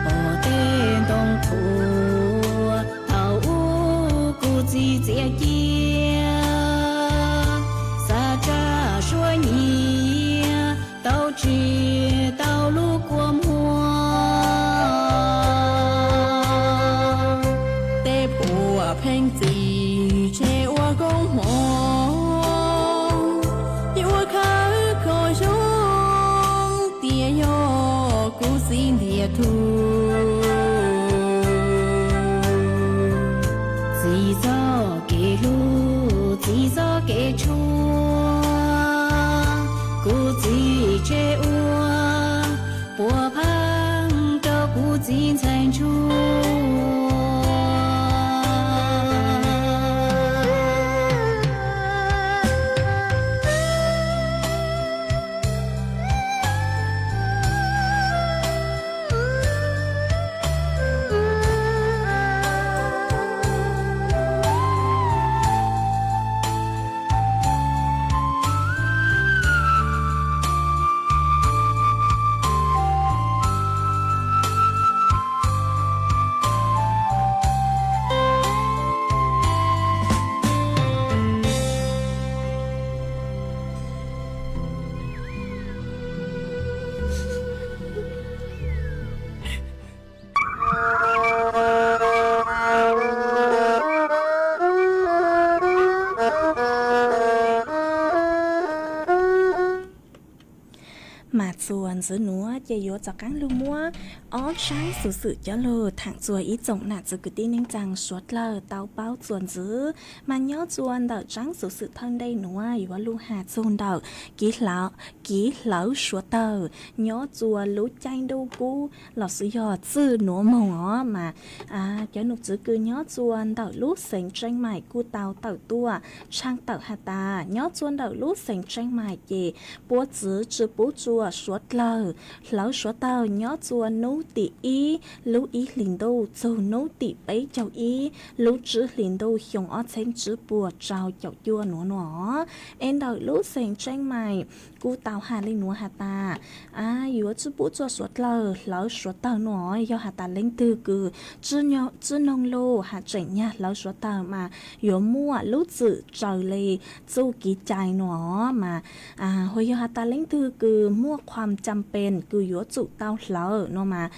pom tej ntoo qhuav thaum ub kuv txiv txiav cia, xav tsa suab nyiam tau tsis tau lub kua muag. Tej puas pheej txiv tseg ua koob hmoov, yuav khawb kho zoo tias yog kuv txiv ntiag tug. Txiv txoj kev hlub, txiv txoj kev tshuav, kuv txiv tseg ua puas pheej rau kuv txiv ntxhais ntsuag. Mas txuas ntxiv nuav ces yuav rov qaab lug muab ob tshaab xuv xwm coj lug thaam txug ib tsoom nam txiv kwv tij neej tsaa suav dlawg tau paub txuas ntxiv. Mas nyob txuas ntawm tshaab xuv xwm thawj ntej nuav yuav lug has txug ntawm kiv hlawv suav tawg nyob txuas lub caij ntuj kub los sis yog txwj nuav moog os. Mas cov num tswv kws nyob txuas ntawm lub xeev Tseej Maim kuj tau tawm tuaj tshaaj tawm has tas nyob txuas ntawm lub xeev Tseej Maim ces puab txwv tsi pub txuas suav dlawg hlawv suav tawg nyob txuas nub tim ib lub ib hlis ntuj txug nub tim peb caug ib lub tsib hlis ntuj xyoo ob txheeb tsib puas rau caum cuaj nuav nua. Es ntawm lub xeev Tseej Maim kuj tau has le nuav has tas yuav tsi pub txuas suav dlawg hlawv suav tawg nua. Yog has tas leej twg kws tsi noog lug has tseem nyag hlawv suav tawg mas yuav muaj lub txwm raws le txuj kev cai nua. Mas hu yog has tas leej twg kws muaj qhuam cam pees kws yuav tsum tau hlawv nua mas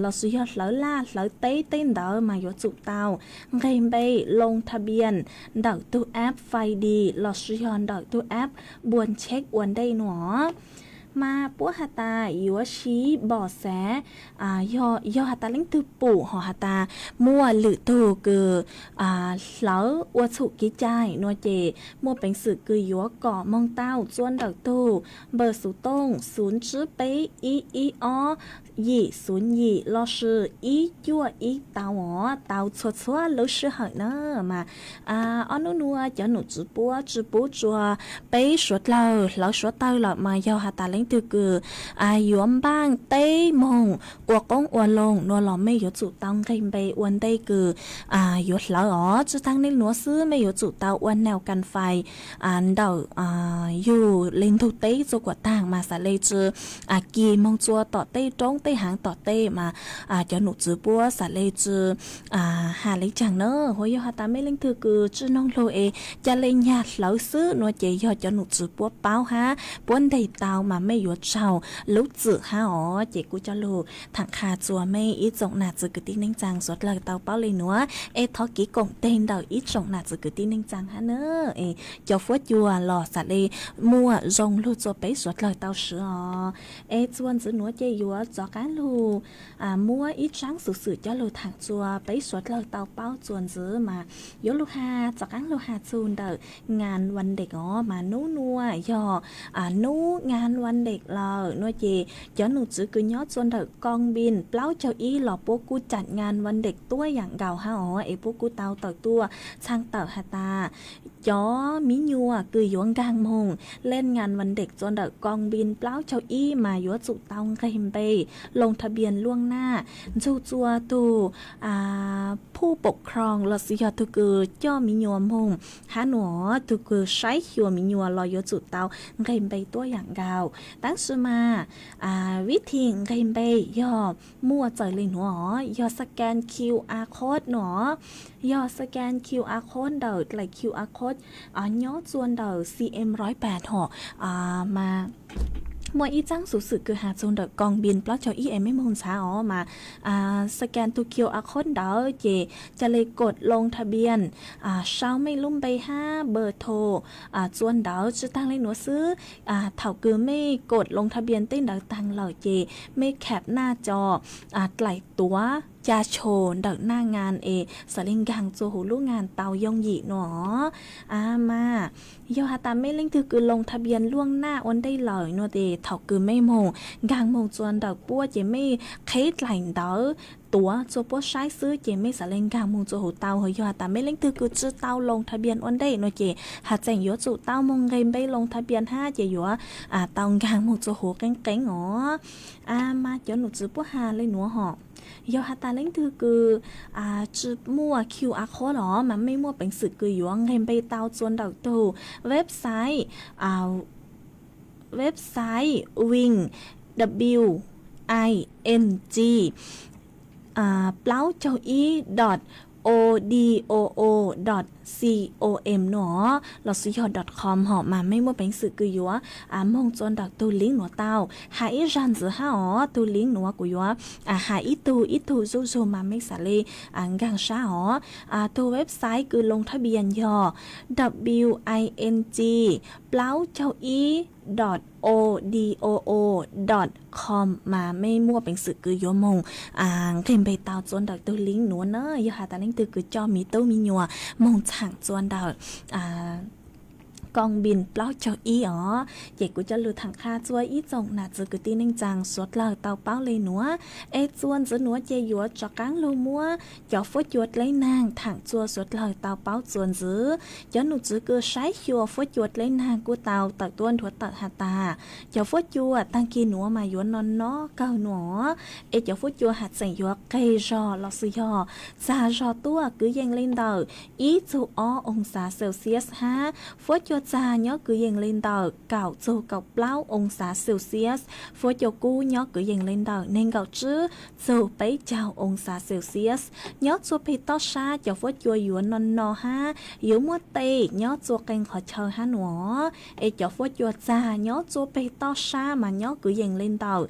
los sis yog hlawv laj hlawv teb tej ntawd mas yuav tsum tau nqeg npe loo tha bias ntawm tug app Fai Di los sis yog ntawm tug app Npuas Ntsheb ua ntej nua. Mas puab has tas yuav siv npom xav, yog has tas leej twg pum ho has tas muaj lwm tug kws hlawv ua txhum kev cai nua ces muaj peev xwm kws yuav kom moog tau txua ntawm tug npawb xuv tooj xuv tsib peb ib ib ob yim xuv yim lossis ib cuaj ib tau os, tau txhua txhua lub sij hawm na. Mas ob nub nua cov nom tswv puab tsi pub tsua peb suav dlawg hlawv suav tawg lawm, mas yog has tas leej twg kws yuav npaaj teb moog ua qoob ua loo nua los mej yuav tsum tau nqeg npe ua ntej kws yuav hlawv os. Tsi taag le nuav xwb, mej yuav tsum tau ua nau kas fais ntawm yug le ntug teb txua kuam taag mas xaav le tsi kis moog txua tom tej roob tej haav tom tej mas cov nom tswv puab xaav le tsi has le caag na. Huv yog has tas mej leej twg kws tsi noog lug es ca le nyag hlawv xwb nua ces yog cov nom tswv puab paub hab puab nteg tau mas mej yuav tsaug lub txim hab os. Ces kuv coj lug thaam qha txua mej ib tsoom nam txiv kwv tij neej tsaa suav dlawg tau paub le nuav es thov kev koom teg ntawm ib tsoom nam txiv kwv tij neej tsaa hab na. Es cov fuab cua los xaav le muaj zoo lug txua peb suav dlawg tau swv os. Es txua ntxiv nuav ces yuav rov qaab lug muab ib tsaab xuv xwm coj lug thaam txua peb suav dlawg tau paub txua ntxiv mas yuav lug has rov qaab lug has txug ntawm ngan vaj dek os. Mas nub nua yog nub ngan vaj dek lawm nua ces cov nom tswv kws nyob txua ntawm Koos Npis plaub caug ib los puab kuj cam ngan vaj dek tuab yaam nkaus hab os. Es puab kuj tau tawm tuaj txhaj tawm has tas cov miv nyuas kws yuav nkaag moog le ngan vaj dek txua ntawm Koos Npis plaub caug ib mas yuav tsum tau nqeg npe loo tha npias luaj naj nrug txua tug phuj pom khroos lossis yog tug kws coj miv nyuas moog hab nua, tug kws saib xyuas miv nyuas los yuav tsum tau nqeg npe tuab yaam nkaus. Tab sis mas vib thim nqeg npe yog muaj txawm le nuav os, yog scan QR code nua, yog scan QR code ntawm dlaim QR code nyob txua ntawm CM Roipas hom. Mas muaj ib tsaab xuv xwm kws has txug ntawm Koos Npis plaub caug ib es mej moog ntxhaav os mas scan tug QR code ntawd ces ca le kod loo tha npias, sau mej lub npe hab npawb thom txua ntawd. Tsi taag le nuav xwb, thaum kws mej kod loo tha npias tej ntawd taag lawm ces mej kham naj co dlaim tuav ca tshos ntawm naj ngan es xaav le nkaag txua huv lub ngan tau yooj yim nua. Mas yog has tas mej leej twg kws loo tha npias luaj naj ua ntej lawm nua ces thaum kws mej moog nkaag moog txua ntawm puab ces mej qheb dlaim ntawd tuav txua puab saib xwb ces mej xaav le nkaag moog txua huv tau. Yog has tas mej leej twg kws tsi tau loo tha npias ua ntej nua ces has tseem yuav tsum tau moog nqeg npe loo tha npias hab ces yuav tau nkaag moog txua huv qeeb qeeb os. Mas cov nom tswv puab has le nuav hom, yog has tas leej twg kws tsi muaj QR code los mas mej muaj peev xwm kws yuav nqeg npe tau txua ntawm tug website, website wing, W I N G plaub caug ib dot O D O O dot C O M nua lossis yog dot com hom mas mej muaj peev xwm kws yuav moog txua ntawm tug link nuav tau. Has ib zag ntxiv hab os, tug link nuav kuv yuav has ib tug ib tug zuj zug mas mej xaav le nkaag sab os. Tug website kws loo tha npias yog W I N G plaub caug ib dot O D O O dot com mas mej muaj peev xwm kws yuav moog nqeg npe tau txua ntawm tug link nuav na. Yog has tas leej twg kws coj miv tub miv nyuas moog txhaam txua ntawm Koos Npis plaub caug ib os. Ces kuv coj lug thaam qha txua ib tsoom nam txiv kwv tij neej tsaa suav dlawg tau paub le nuav. Es txua ntxiv nuav ces yuav rov qaab lug muab cov fuab cua dleb naag thaam txua suav dlawg tau paub txua ntxiv. Cov nom tswv kws saib xyuas fuab cua dleb naag kuj tau tawm tuab nthuav tawm has tas cov fuab cua taag kis nuav mas yuav no no kawg nua, es cov fuab cua has tseem yuav qeg zog lossis yog txag zog tuaj kwv yees le ntawm ib txug ob oo xav Celsius hab fuab cua txag nyob kwv yees le ntawm kaum txug kaum plaub oo xav Celsius, fuab cua kub nyob kwv yees le ntawm neeg nkaum tsib txug peb caug oo xav Celsius. Nyob txua peg toj sab cov fuab cua yuav no no hab yuav muaj tes nyob txua qee qhov chaw hab nua, es cov fuab cua txag nyob txua peg toj sab mas nyob kwv yees le ntawm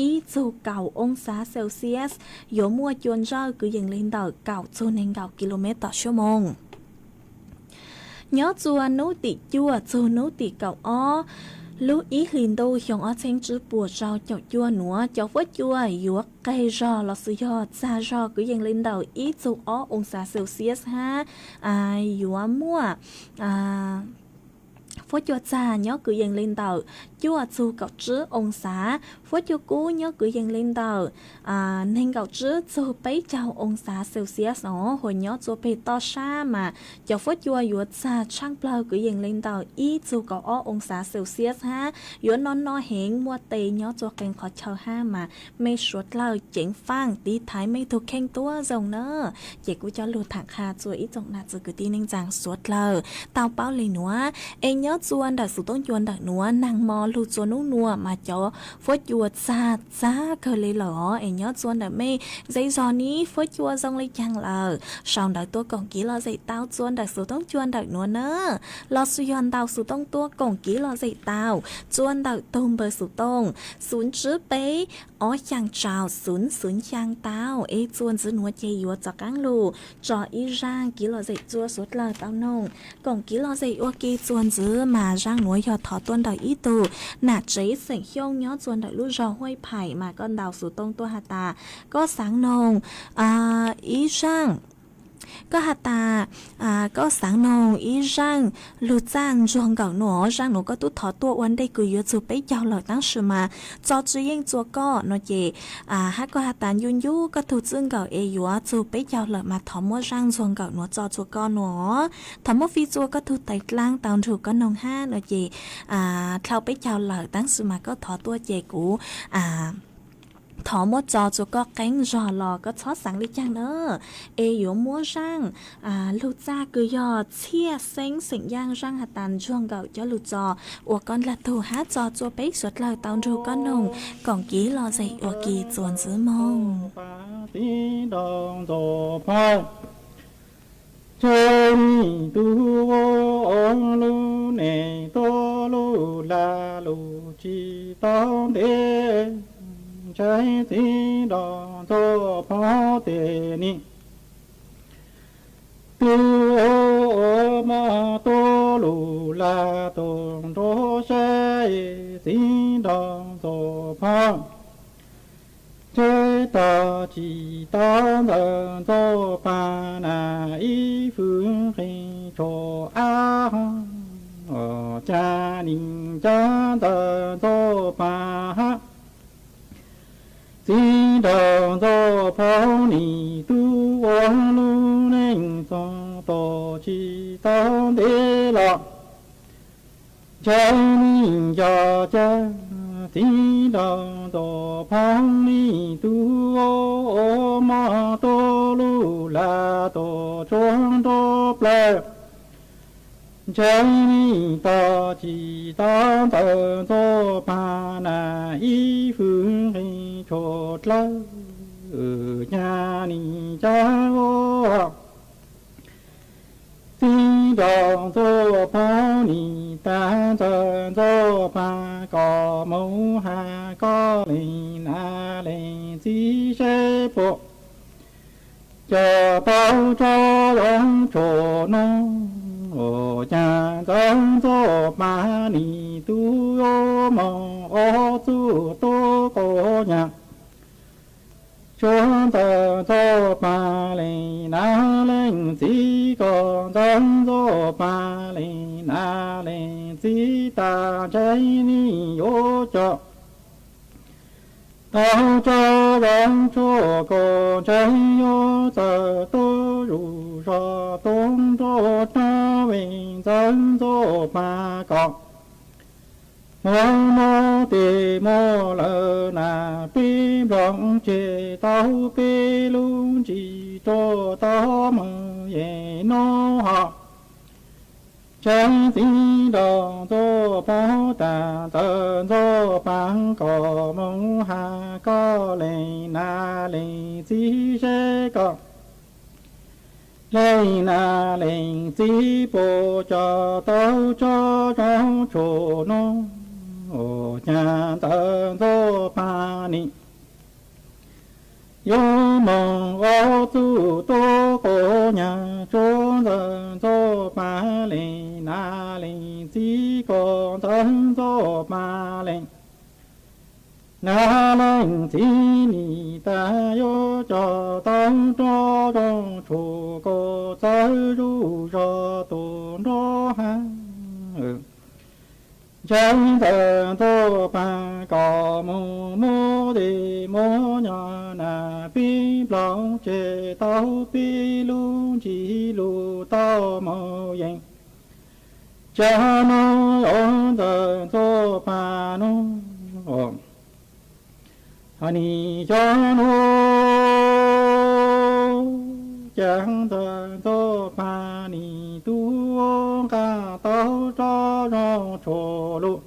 ib txug kaum oo xav Celsius, yuav muaj cua ntsawj kwv yees le ntawm kaum txug neeg nkaum kilomev tom suab moos. Nyob txua nub tim cuaj txug nub tim kaum ob Lub ib hlis ntuj xyoo ob txheeb tsib puas rau caum cuaj nuav, cov fuab cua yuav qeg zog los xwb yog txag zog kwv yees li ntawm ib txug ob oo xav Celsius hab, yuav muaj fuab cua txag nyob kwv yees li ntawm cuaj txug kaum tsib oo xav, fuab cua kub nyob kwv yees li ntawm neeg nkaum tsib txug peb caug oo xav Celsius os. Hos nyob txua peg toj sab mas cov fuab cua yuav txag tshaaj plawg kwv yees li ntawm ib txug kaum ob oo xav Celsius hab, yuav no no heev, muaj tes nyob txua qee qhov chaw hab mas mej suav dlawg ceev faaj tiv thaiv mej tug kheej tuab zoo na. Ces kuv coj lug tham qha txua ib tsoom nam txiv kwv tij neej tsaa suav dlawg tau paub le nuav, es nyob txua ntawm xuv toob cua ntawm nuav naag mo lug txua nub nuav mas cov fuab cua txag txag kawg le lawm os. Es nyob txua ntawm mej zej zog nib fuab cua zoo le caag lawm, sau ntawv tuaj koom kiv lom zem tau txua ntawm xuv toob cua ntawm nuav na. Los xwb yog ntau xuv toob tuaj koom kiv lom zem tau txua ntawm tug npawb xuv toob xwb tsib peb ob xyaa rau xwb xwb xyaa tau. Es txua ntxiv nuav ces yuav txav qaab lug tso ib zaaj kiv lom zem txua suav dlawg tau noog. Koom kiv lom zem ua ke txua ntxiv mas zaaj nuav yog thov tuaj ntawm ib tug nam tsev xeem Xyooj nyob txua ntawm lub zog Huaib Phaim mas koj ntau xuv toob tuaj has tas koj xaav noog ib zaaj, koj has tas koj xaav noog ib zaaj lug txaj ntsuag nkawm nuav, zaaj nuav koj tub thov tuaj ua ntej kws yuav txug peb caug lawm tab sis mas txo tsi yeej txua koj no ces, hab koj has tas ncu ncu koj tug txwj nkawm es yuav txug peb caug lawm mas thov muab zaaj ntsuag nkawm nuav txo txua koj nuav. Thov muab fij txua koj tug tais dlaab tau nrug koj noog hab no ces dlhau peb caug lawm tab sis mas koj thov tuaj ces kuv thov muab txo txua koj qeeb zog los koj txhob xaav le caag na. Es yuav muab zaaj lug txaj kws yog txhiaj xeeb xeem yaaj zaaj has tas ntsuag nkawm coj lug txo ua koj ndlag tug hab txo txua peb suav dlawg tau nrug koj noog. Koom kiv lom zem ua ke txua ntxiv moog. Txiv nraug ntxuag phoo, ntshe nws tub ua lub neej tuab lub lag lug tsis tau ntev, ntshe txiv nraug ntxuag phoo tes nws tub ua mob tuab lug lag tug nruab sab, txiv nraug ntxuag phoo ntshe tog tsis tau ntxawm ntxuag paag na ib fwm nqhis tshuaj ab, caag nws caag ntxawm ntxuag paag hab. Txiv nraug ntxuag phoo nws tub ua lub neej txog tog tsis tau ntev los, ntshe nws yog caag txiv nraug ntxuag phoo nws tub ua mob tuab lug lag tug tshuaj nruab plawg. Ntshe nws tog tsis tau ntxawm ntxuag paag na ib fwm nqhis tshuaj dlawg, caag nws caag ua. Txiv nraug ntxuag phoo nws tag ntxawm ntxuag paag kom moog has koj leej nam leej txiv seb puas coj tau tso zoo tshuaj noog. Caag ntxawm ntxuag paag nws tub yuav moog ua txuj tuab quas nyag tshuaj ntxawm ntxuag paag leej nam leej txiv, koj ntxawm ntxuag paag leej nam leej txiv tas ntshe nws yuav coj tau tso zoo tshuaj kom ntshe yuav txawm tuab zuj zog tuab nruab rab vej ntxawm ntxuag paag kom muaj mob tes muaj lawm na peb nplooj tseg tau peb lub ntsis tsuag tau moog yej nub hov. Ntshe txiv nraug ntxuag phoo tag ntxawm ntxuag paag kom moog has koj leej nam leej txiv seb koj leej nam leej txiv puas coj tau tso zoo tshuaj noog. Caag ntxawm ntxuag paag nws yuav moog ua txuj tuab quas nyag tshuaj ntxawm ntxuag paag leej nam leej txiv, koj ntxawg Ntxoov Paj lees. Nab leej txiv nim tas yuav coj tau rov zoo tshuam koj txawj zuj zog tus nruab hav. Ntxhais ntxawm Ntxoov Paj kom mus muab dej muab nyob nas pib nplooj tseg tau pib lub ntsis lus tau mus yees. Cas no yuav ntxawm Ntxoov Paj no, nim xyov no, cas ntxawm Ntxoov Paj nim tub nqa tau rov zoo tshuam lus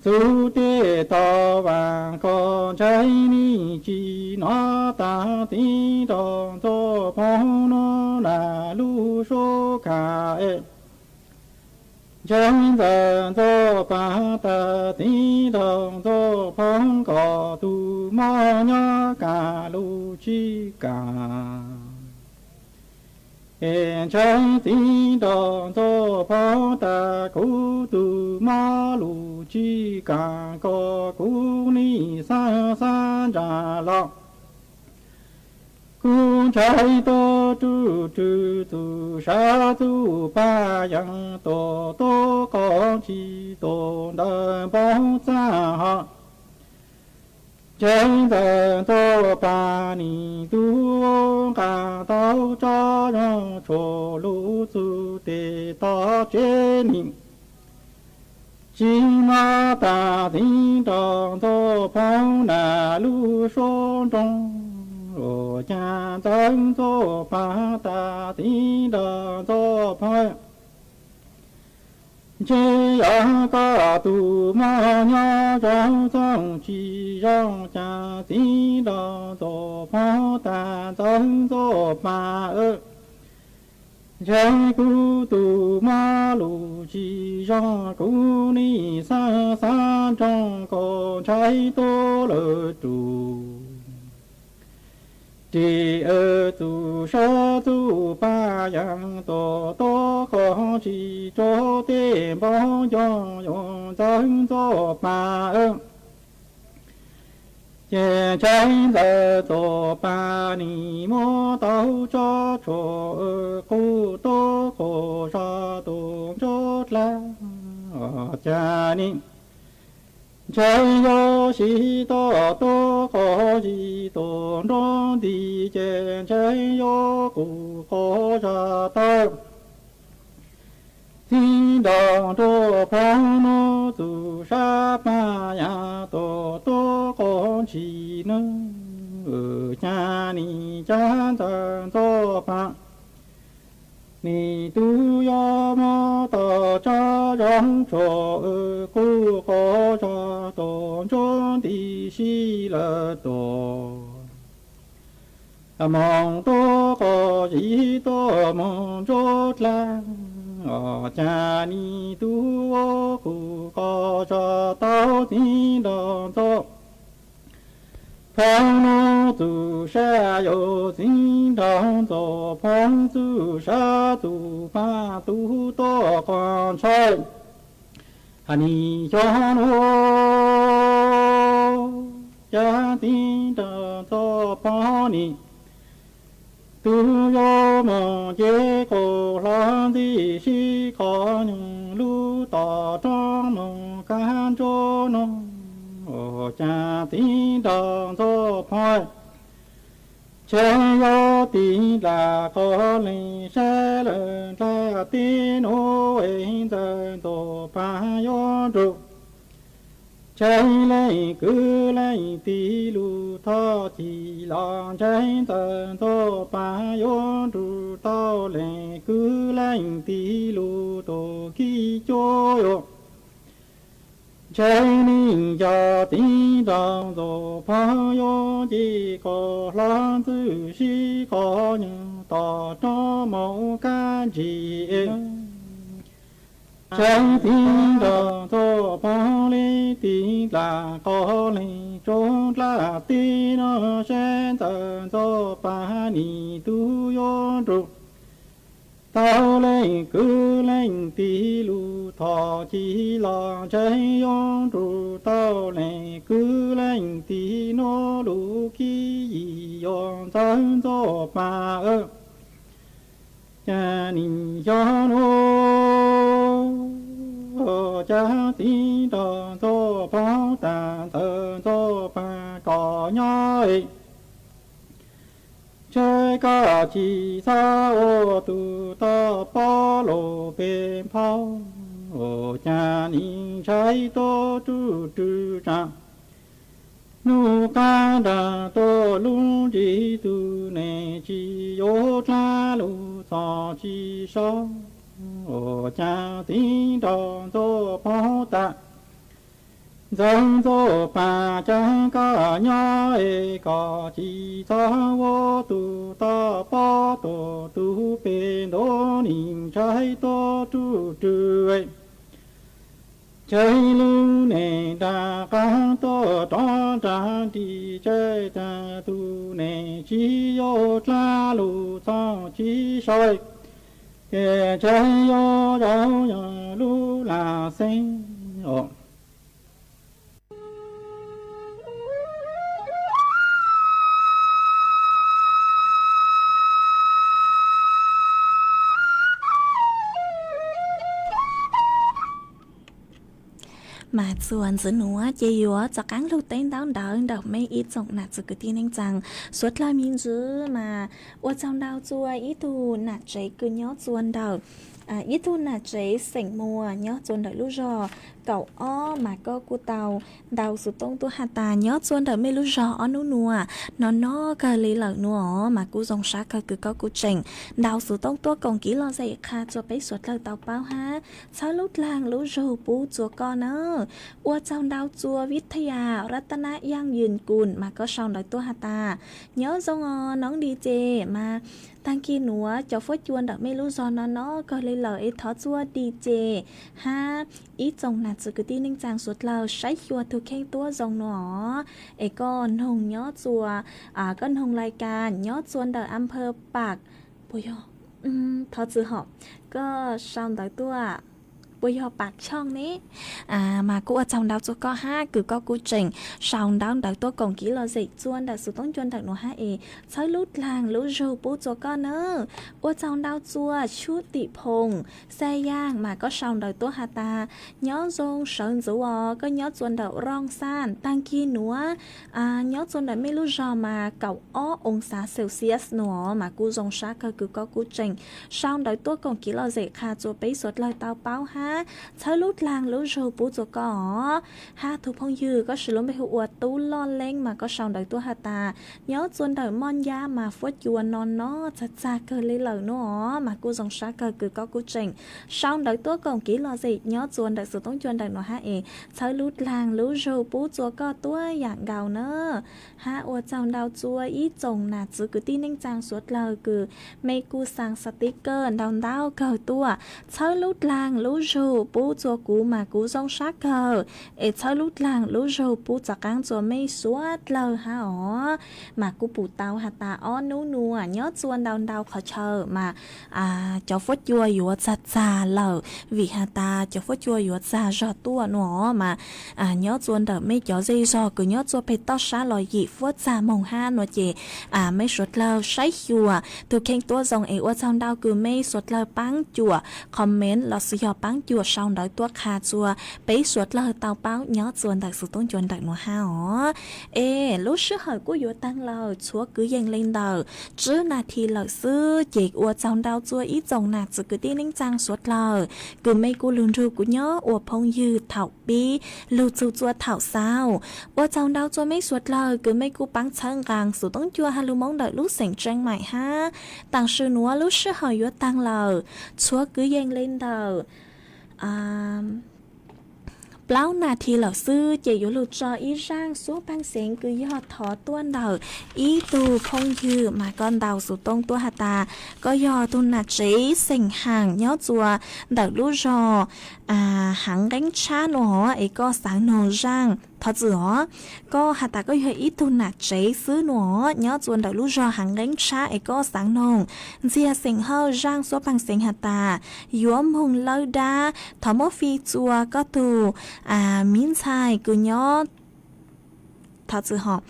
txug tej tog vas koj ntshai nim tsis hnov tas txiv nraug Ntxoov Phoov no nas lub suab kham es. Ntshai ntxawm Ntxoov Paj tas txiv nraug Ntxoov Phoov kom tus moj nyob kam lus tsis kam. Es ntshai txiv nraug Ntxoov Phoov tas kuv tus moj lus tsis kam kom kuv nim xab xab ntsa los. Kuv ntshai tuaj rwg rwg txuj sa txuj paj yees tuaj tuaj qog tsis tuaj ntawm npoo txaj ho. Ntshai ntxawm Ntxoov Paj nim tub nqa tau rov zoo tshuam lus txug tes tog tsev nim. Tsis hnov tas txiv nraug Ntxoov Phoov nas lub suab nroog. Ua cas ntxawm Ntxoov Paj tas txiv nraug Ntxoov Phoov, ntshe yog koj tus moj nyob zoo txooj tsis zoo. Cas txiv nraug Ntxoov Phoov tas ntxawm Ntxoov Paj, ntshai kuv tus moj lus tsis zoo, kuv nim xab xab nroog kom ntshai tuaj lawm rus. Ris txuj sa txuj paj yees tuaj tuaj qog tsis tuaj tej npoo nco yuav ntxawm Ntxoov Paj. Ces ntshai ntxawm Ntxoov Paj nim muab tau tso tshuam qub tuaj qog zog tus ntsuab dlawb. Cas nim ntshai yuav sib tuaj tuaj qog zis tus nruab nti, ces ntshai yuav qub qog zog tau txiv nraug Ntxoov Phoov no txuj sa paj yees tuaj tuaj qog ntshis nws. Cas nim cas ntxawm Ntxoov Paj nim tub yuav muab tau tso zoo tshuam qub qog zog tus ntsuab nti sib lawm tuaj. Moog tuaj qog zis tuaj moog ntsuab dlawb, cas nim tub ua qub qog zog tau txiv nraug Ntxoov Phoov no txuj sa yuav txiv nraug Ntxoov Phoov txuj sa txuj paj tub tuaj qog ntshai. Nim xyov no, cas txiv nraug Ntxoov Phoov nim tub yuav moog nce qub hlo ntxi sib qog nyoog lub toj roob moog kab ntsuab no. Cas txiv nraug Ntxoov Phoov ntshe yuav tig nram qog leeg saib lawm nram teb no, es ntxawm Ntxoov Paj yuav nrug ntshai leej kwv leej tij lug thov ci los, ntshai ntxawm Ntxoov Paj yuav nrug tau leej kwv leej tij lug tus khib cuab yuav. Ntshai nim yog txiv nraug Ntxoov Phoov yuav nce qub hlo ntxwb sib qog nyoog toj roob moog kab ntsis. Ntshai txiv nraug Ntxoov Phoov le tig nram qog leeg tsuag nram teb no, saib ntxawm Ntxoov Paj nim tub yuav nrug Tau leej kwv leej tij lug thov ci los ntshe yuav nrug tau leej kwv leej tij nuav lug kib yim yuav ntxawg Ntxuaj Paj. Ca nim xyov nuav ca txiv nrog Ntxuaj Paj tas ntxawg Ntxuaj Paj koj nyob es ntshe koj tsi txhob ua tug toj pob lug pe nphau. Ca nim ntshai tuab ruj rwg tsaam nub qaab nraag tuaj lub nrig tug neeg tsi yuav dlaab lug txog tsi sau. Ca txiv nrog Ntxuaj Paj tas ntxawg Ntxuaj Paj ca koj nyob es koj tsi txhob ua tug toj pob tuaj tug pe ntua nim ntshai tuab ruj rwg. Ntshe lub neej nraag qaab tuaj rov nraag nrig tse tas tug neeg tsi yuav dlaab lug txog tsi sau. Ces ntshe yuav zaum yog lub lag xeeb os. Mas txuas ntxiv nuav ces yuav rov qaab lug teb ntaub ntawv nrug mej ib tsoom nam txiv kwv tij neej tsaa suav dlawg me ntsis mas ua tsaug ntau txua ib tug nam tsev kws nyob txua ntawm ib tug nam tsev xeem Muas nyob txua ntawm lub zog kaum ob mas koj kuj tau ntau xuv toob tuab has tas nyob txua ntawm mej lub zog ob nub nuav no no kawg le lawm nuav os mas kuj zoo sab kawg kws koj kuj tseem ntau xuv toob tuab koom kiv lom zem qha txua peb suav dlawg tau paub hab txhawb lub dlaag lub zug pub txua koj na. Ua tsaug ntau txua Vithaya Ratanayang Yun Kun mas koj sau ntawv tuab has tas nyob zoo os noob Di Ces mas taag kis nuav cov fuab cua ntawm mej lub zog no no kawg le lawm es thov txua Di Ces hab ib tsoom nam txiv kwv tij neej tsaa suav dlawg saib xyuas tug kheej tuab zoo nuav os es koj noog nyob txua koj noog lais kas nyob txua ntawm Ampha Pak, puas yog, thov txwm hom, koj sau ntawv tuaj puas yog Pak Chong ne? Mas kuj ua tsaug ntau txua koj hab kws koj kuj tseem sau ntawv ntawv tuaj koom kiv lom zem txua ntawm xuv toob cua ntawm nuav hab es txhawb lub dlaag lub zug pub txua koj na. Ua tsaug ntau txua Sub Tim Phoom Xayaaj mas koj sau ntawv tuaj has tas nyob zoo sawv ntxuv os, koj nyob txua ntawm Rooj Xaj taag kis nuav nyob txua ntawm mej lub zog mas kaum ob oo xav Celsius nuav os mas kuj zoo sab kawg kws koj kuj tseem sau ntawv tuaj koom kiv lom zem qha txua peb suav dlawg tau paub hab txhawb lub dlaag lub zug pub txua koj os. Hab tug phooj ywg koj siv lub npe hu ua Tub Loj Leeb mas koj sau ntawv tuaj has tas nyob txua ntawm Moj Ncab mas fuab cua no no txag txag kawg le lawm nuav os mas kuj zoo sab kawg kws koj kuj tseem sau ntawv tuaj koom kiv lom zem nyob txua ntawm xuv toob cua ntawm nuav hab es txhawb lub dlaag lub zug pub txua koj tuab yaam nkaus na. Hab ua tsaug ntau txua ib tsoom nam txiv kwv tij neej tsaa suav dlawg kws mej kuj xaa sticker ntau ntau kawg tuaj txhawb lub dlaag lub zug pub txua kuv mas kuv zoo sab kawg es txhawb lub dlaag lub zug pub txav qaab txua mej suav dlawg hab os mas kuj pum tau has tas ob nub nuav nyob txua ntau ntau qhov chaw mas cov fuab cua yuav txag txag lawm vim has tas cov fuab cua yuav txag zog tuaj nuav os mas nyob txua ntawm mej cov zej zog kws nyob txua peg toj sab los yim fuab txag moog hab nuav ces mej suav dlawg saib xyuas tug kheej tuab zoo es ua tsaug ntau kws mej suav dlawg paab cuam comment lossis yog paab cuam sau ntawv tuaj qha txua peb suav dlawg tau paub nyob txua ntawm xuv toob cua ntawm nuav hab os. Es lub sij hawm kuj yuav taag lawm, txhua kwv yees le ntawm tsib nas this lawm xwb ces ua tsaug ntau txua ib tsoom nam txiv kwv tij neej tsaa suav dlawg kws mej kuj lug nrug kuv nyob ua phooj ywg thaum pib lug txug txua thaum xaus. Ua tsaug ntau txua mej suav dlawg kws mej kuj paab txhawb nqaa xuv toob cua has lug Moob ntawm lub xeem Tseeb Maim hab taam sim nuav lub sij hawm yuav taag lawm, txhua kwv yees le ntawm plaub nas this lawm xwb ces yuav lug tso ib zaaj xuab paag xeev kws yog thov tuaj ntawm ib tug phooj ywg mas koj ntaus xuv tooj tuaj has tas koj yog tug nam tsev xeem Haam nyob txua ntawm lub zog Haav Nqeeb Tshab nuav hov es koj xaav noog zaaj Thov txwm os, koj has tas koj yog ib tug nam tsev xwb no, nyob txua ntawm lub zog Hav Nqeeb Tshab es koj xaav noog Ntxiag Xeem Hawj Zaaj Xuab Paag Xeev has tas yuav moog lawb dab, thov muab fi txua koj tug miv ntxhais kws nyob, thov txwm os,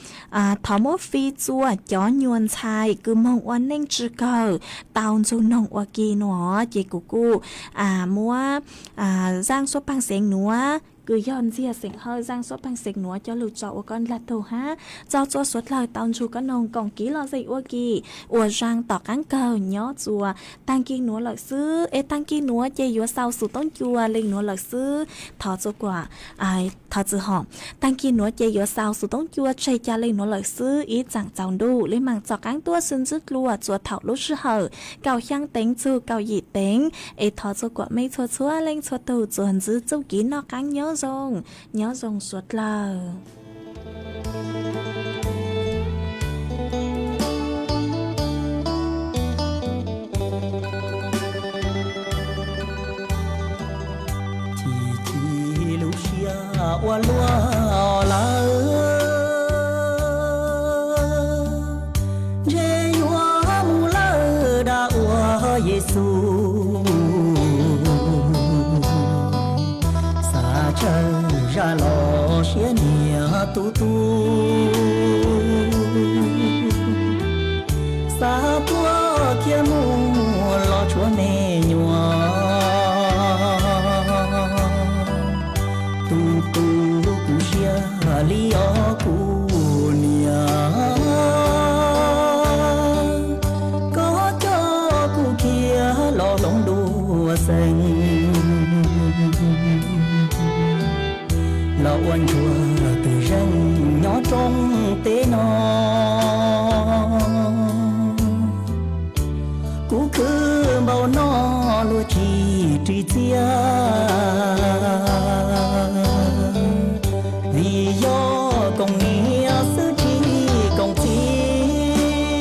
thov muab fi txua cov nyuas ntxhais kws moog ua neej tsi kawg tau ntsug noog ua ke no, ces kuv kuj muab Zaaj Xuab Paag Xeev nuav kws yog Ntxiag Xeem Hawj Zaaj Xuab Paag Xeev nuav coj lug tso ua koj dlaag tug hab txog txua suav dlawg tau ntsug koj noog koom kiv lom zem ua ke uas Zaaj tom qaab kawg nyob txua taag kis nuav lawm xwb. Es taag kis nuav ces yuav xaus xus toob cua leej nuav lawm xwb. Thov txua kuas, thov txwm hom, taag kis nuav ces yuav xaus xus toob cua tseg ca leej nuav lawm xwb. Ib tsaam txaus ntuj le maam txom qaab tuaj xwb ntsib dlua txua thaum lub sij hawm kaum xyaa teev txug kaum yim teev. Es thov txua kuas mej txhua txhua leej txhua tug txuas ntxiv txuj kev noj qaab nyob zoo, nyob zoo suav dlawg. Chim chim lub siab ua luaj lawm, ntshe yuav mus lawm dab ua Yexus. Xav tsawg zaj los siab nyiam tub tub, xav tuaj khiav mus los tshuav me nyuam. Tub tub kuv siab li os kuv niam, koj coj kuv khiav los hloov dua xeev, los ua ntsuag twm zeej nyob rooj teb no. Kuv khwv npaum no luag tsis ris txiaj, vim yog koom niam xwb tsis koom txiv.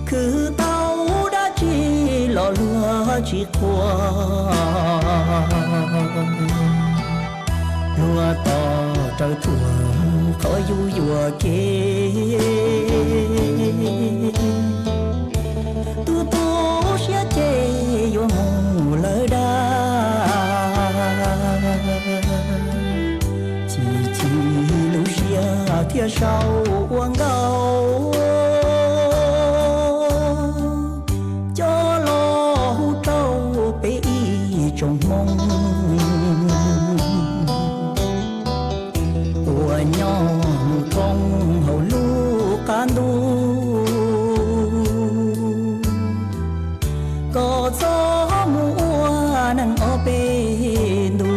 Khwv tau dab tsi los luag tsis qhuas, luag tos raws thuam qhov yug yuam kev. Tub tub siab ces yuav mus lawm dab, chim chim lub siab thiaj sau ua nkauj, coj los hu rau peb ib tsoom Hmoob uas nyob mus thoob hauv lub qab ntuj, kom txhob mus ua neeg ob peb ntus.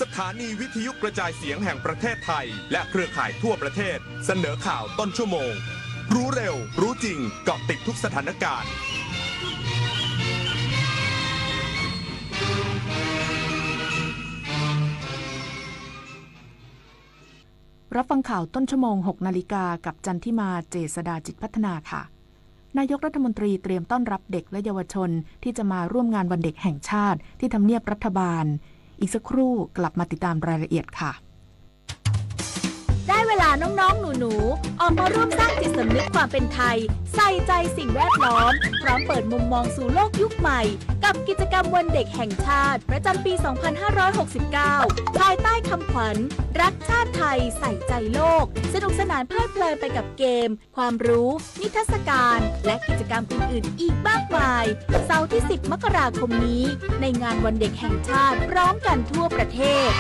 สถานีวิทยุกระจายเสียงแห่งประเทศไทยและเครือข่ายทั่วประเทศเสนอข่าวต้นชั่วโมง รู้เร็ว รู้จริง เกาะติดทุกสถานการณ์ รับฟังข่าวต้นชั่วโมง หกนาฬิกา กับจันทิมา เจษฎาจิตพัฒนาค่ะ นายกรัฐมนตรีเตรียมต้อนรับเด็กและเยาวชนที่จะมาร่วมงานวันเด็กแห่งชาติที่ทำเนียบรัฐบาล อีกสักครู่กลับมาติดตามรายละเอียดค่ะ ได้เวลาน้องๆหนูๆ ออกมาร่วมสร้างจิตสำนึกความเป็นไทย ใส่ใจสิ่งแวดล้อม พร้อมเปิดมุมมองสู่โลกยุคใหม่ กับกิจกรรมวันเด็กแห่งชาติ ประจำปี สองพันห้าร้อยหกสิบเก้า ภายใต้คำขวัญ รักชาติไทย ใส่ใจโลก สนุกสนานเพลิดเพลินไปกับเกม ความรู้ นิทรรศการ และกิจกรรมอื่นๆ อีกมากมาย เสาร์ที่ สิบ มกราคมนี้ ในงานวันเด็กแห่งชาติ พร้อมกันทั่วประเทศ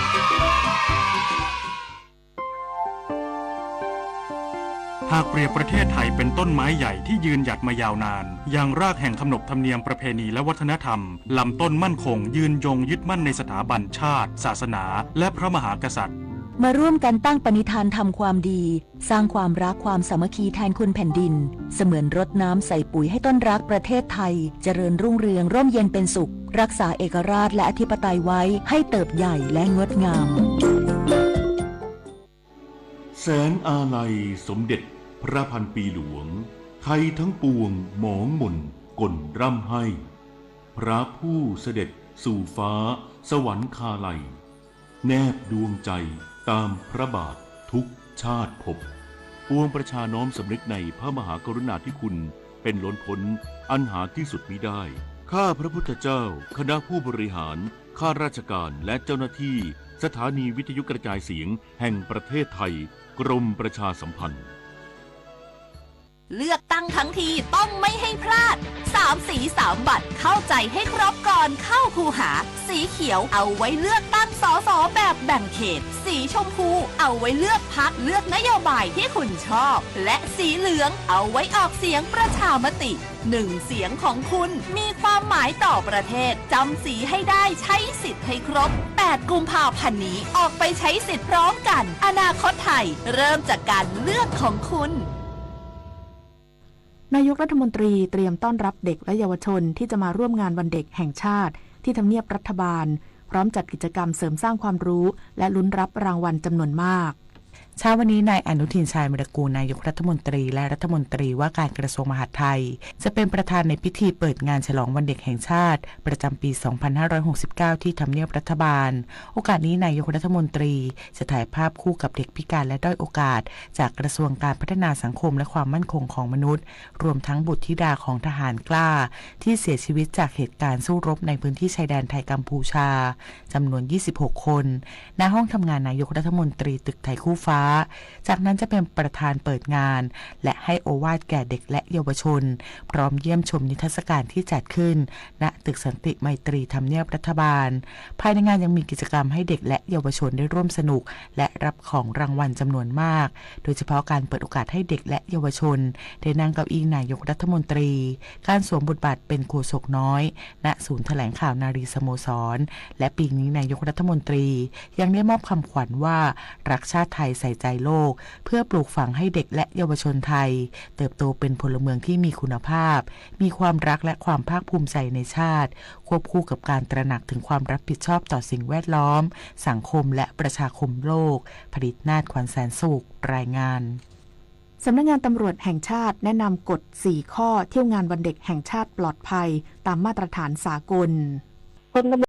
หากเปรียบประเทศไทยเป็นต้นไม้ใหญ่ที่ยืนหยัดมายาวนาน ยังรากแห่งขนบธรรมเนียมประเพณีและวัฒนธรรม ลำต้นมั่นคง ยืนยงยึดมั่นในสถาบันชาติ ศาสนา และพระมหากษัตริย์ มาร่วมกันตั้งปณิธานทำความดี สร้างความรักความสามัคคีแทนคุณแผ่นดิน เสมือนรดน้ำใส่ปุ๋ยให้ต้นรักประเทศไทย เจริญรุ่งเรืองร่มเย็นเป็นสุข รักษาเอกราชและอธิปไตยไว้ให้เติบใหญ่และงดงาม แสงอาลัยสมเด็จพระพันปีหลวง ไทยทั้งปวงหมองหม่นก่นร่ำไห้ พระผู้เสด็จสู่ฟ้าสวรรคาลัย แนบดวงใจตามพระบาททุกชาติภพ ปวงประชาน้อมสำนึกในพระมหากรุณาธิคุณเป็นล้นพ้นอันหาที่สุดมิได้ ข้าพระพุทธเจ้า คณะผู้บริหาร ข้าราชการ และเจ้าหน้าที่ สถานีวิทยุกระจายเสียงแห่งประเทศไทย กรมประชาสัมพันธ์ เลือกตั้งทั้งทีต้องไม่ให้พลาด สามสีสามบัตร เข้าใจให้ครบก่อนเข้าคูหา สีเขียวเอาไว้เลือกตั้ง สส แบบแบ่งเขต สีชมพูเอาไว้เลือกพรรค เลือกนโยบายที่คุณชอบ และสีเหลืองเอาไว้ออกเสียงประชามติ หนึ่งเสียงของคุณมีความหมายต่อประเทศ จำสีให้ได้ ใช้สิทธิ์ให้ครบ แปดกุมภาพันธ์นี้ ออกไปใช้สิทธิ์พร้อมกัน อนาคตไทย เริ่มจากการเลือกของคุณ นายกรัฐมนตรีเตรียมต้อนรับเด็กและเยาวชนที่จะมาร่วมงานวันเด็กแห่งชาติที่ทำเนียบรัฐบาล พร้อมจัดกิจกรรมเสริมสร้างความรู้ และลุ้นรับรางวัลจำนวนมาก เช้าวันนี้นายอนุทิน ชาญวีรกูร นายกรัฐมนตรีและรัฐมนตรีว่าการกระทรวงมหาดไทย จะเป็นประธานในพิธีเปิดงานฉลองวันเด็กแห่งชาติประจำปี สองพันห้าร้อยหกสิบเก้า ที่ทำเนียบรัฐบาล โอกาสนี้นายกรัฐมนตรีจะถ่ายภาพคู่กับเด็กพิการและด้อยโอกาส จากกระทรวงการพัฒนาสังคมและความมั่นคงของมนุษย์ รวมทั้งบุตรธิดาของทหารกล้า ที่เสียชีวิตจากเหตุการณ์สู้รบในพื้นที่ชายแดนไทยกัมพูชา จำนวน ยี่สิบหก คน ณ ห้องทำงานนายกรัฐมนตรีตึกไทยคู่ฟ้า จากนั้นจะเป็นประธานเปิดงาน และให้โอวาทแก่เด็กและเยาวชน พร้อมเยี่ยมชมนิทรรศการที่จัดขึ้น ณ ตึกสันติมัยตรีทำเนียบรัฐบาล ภายในงานยังมีกิจกรรมให้เด็กและเยาวชนได้ร่วมสนุก และรับของรางวัลจำนวนมาก โดยเฉพาะการเปิดโอกาสให้เด็กและเยาวชน ได้นั่งเก้าอี้นายกรัฐมนตรี การสวมบทบาทเป็นโฆษกน้อย ณ ศูนย์แถลงข่าวนารีสโมสร และปีนี้นายกรัฐมนตรี ยังได้มอบคำขวัญว่า รักชาติไทยใส่ใจโลก เพื่อปลูกฝังให้เด็กและเยาวชนไทย เติบโตเป็นพลเมืองที่มีคุณภาพ มีความรักและความภาคภูมิใจในชาติ ควบคู่กับการตระหนักถึงความรับผิดชอบต่อสิ่งแวดล้อม สังคมและประชาคมโลก ผลิตนาถ ขวัญแสนสุข รายงาน สำนักงานตำรวจแห่งชาติแนะนำกฎสี่ข้อเที่ยวงานวันเด็กแห่งชาติปลอดภัยตามมาตรฐานสากล พลตำรวจ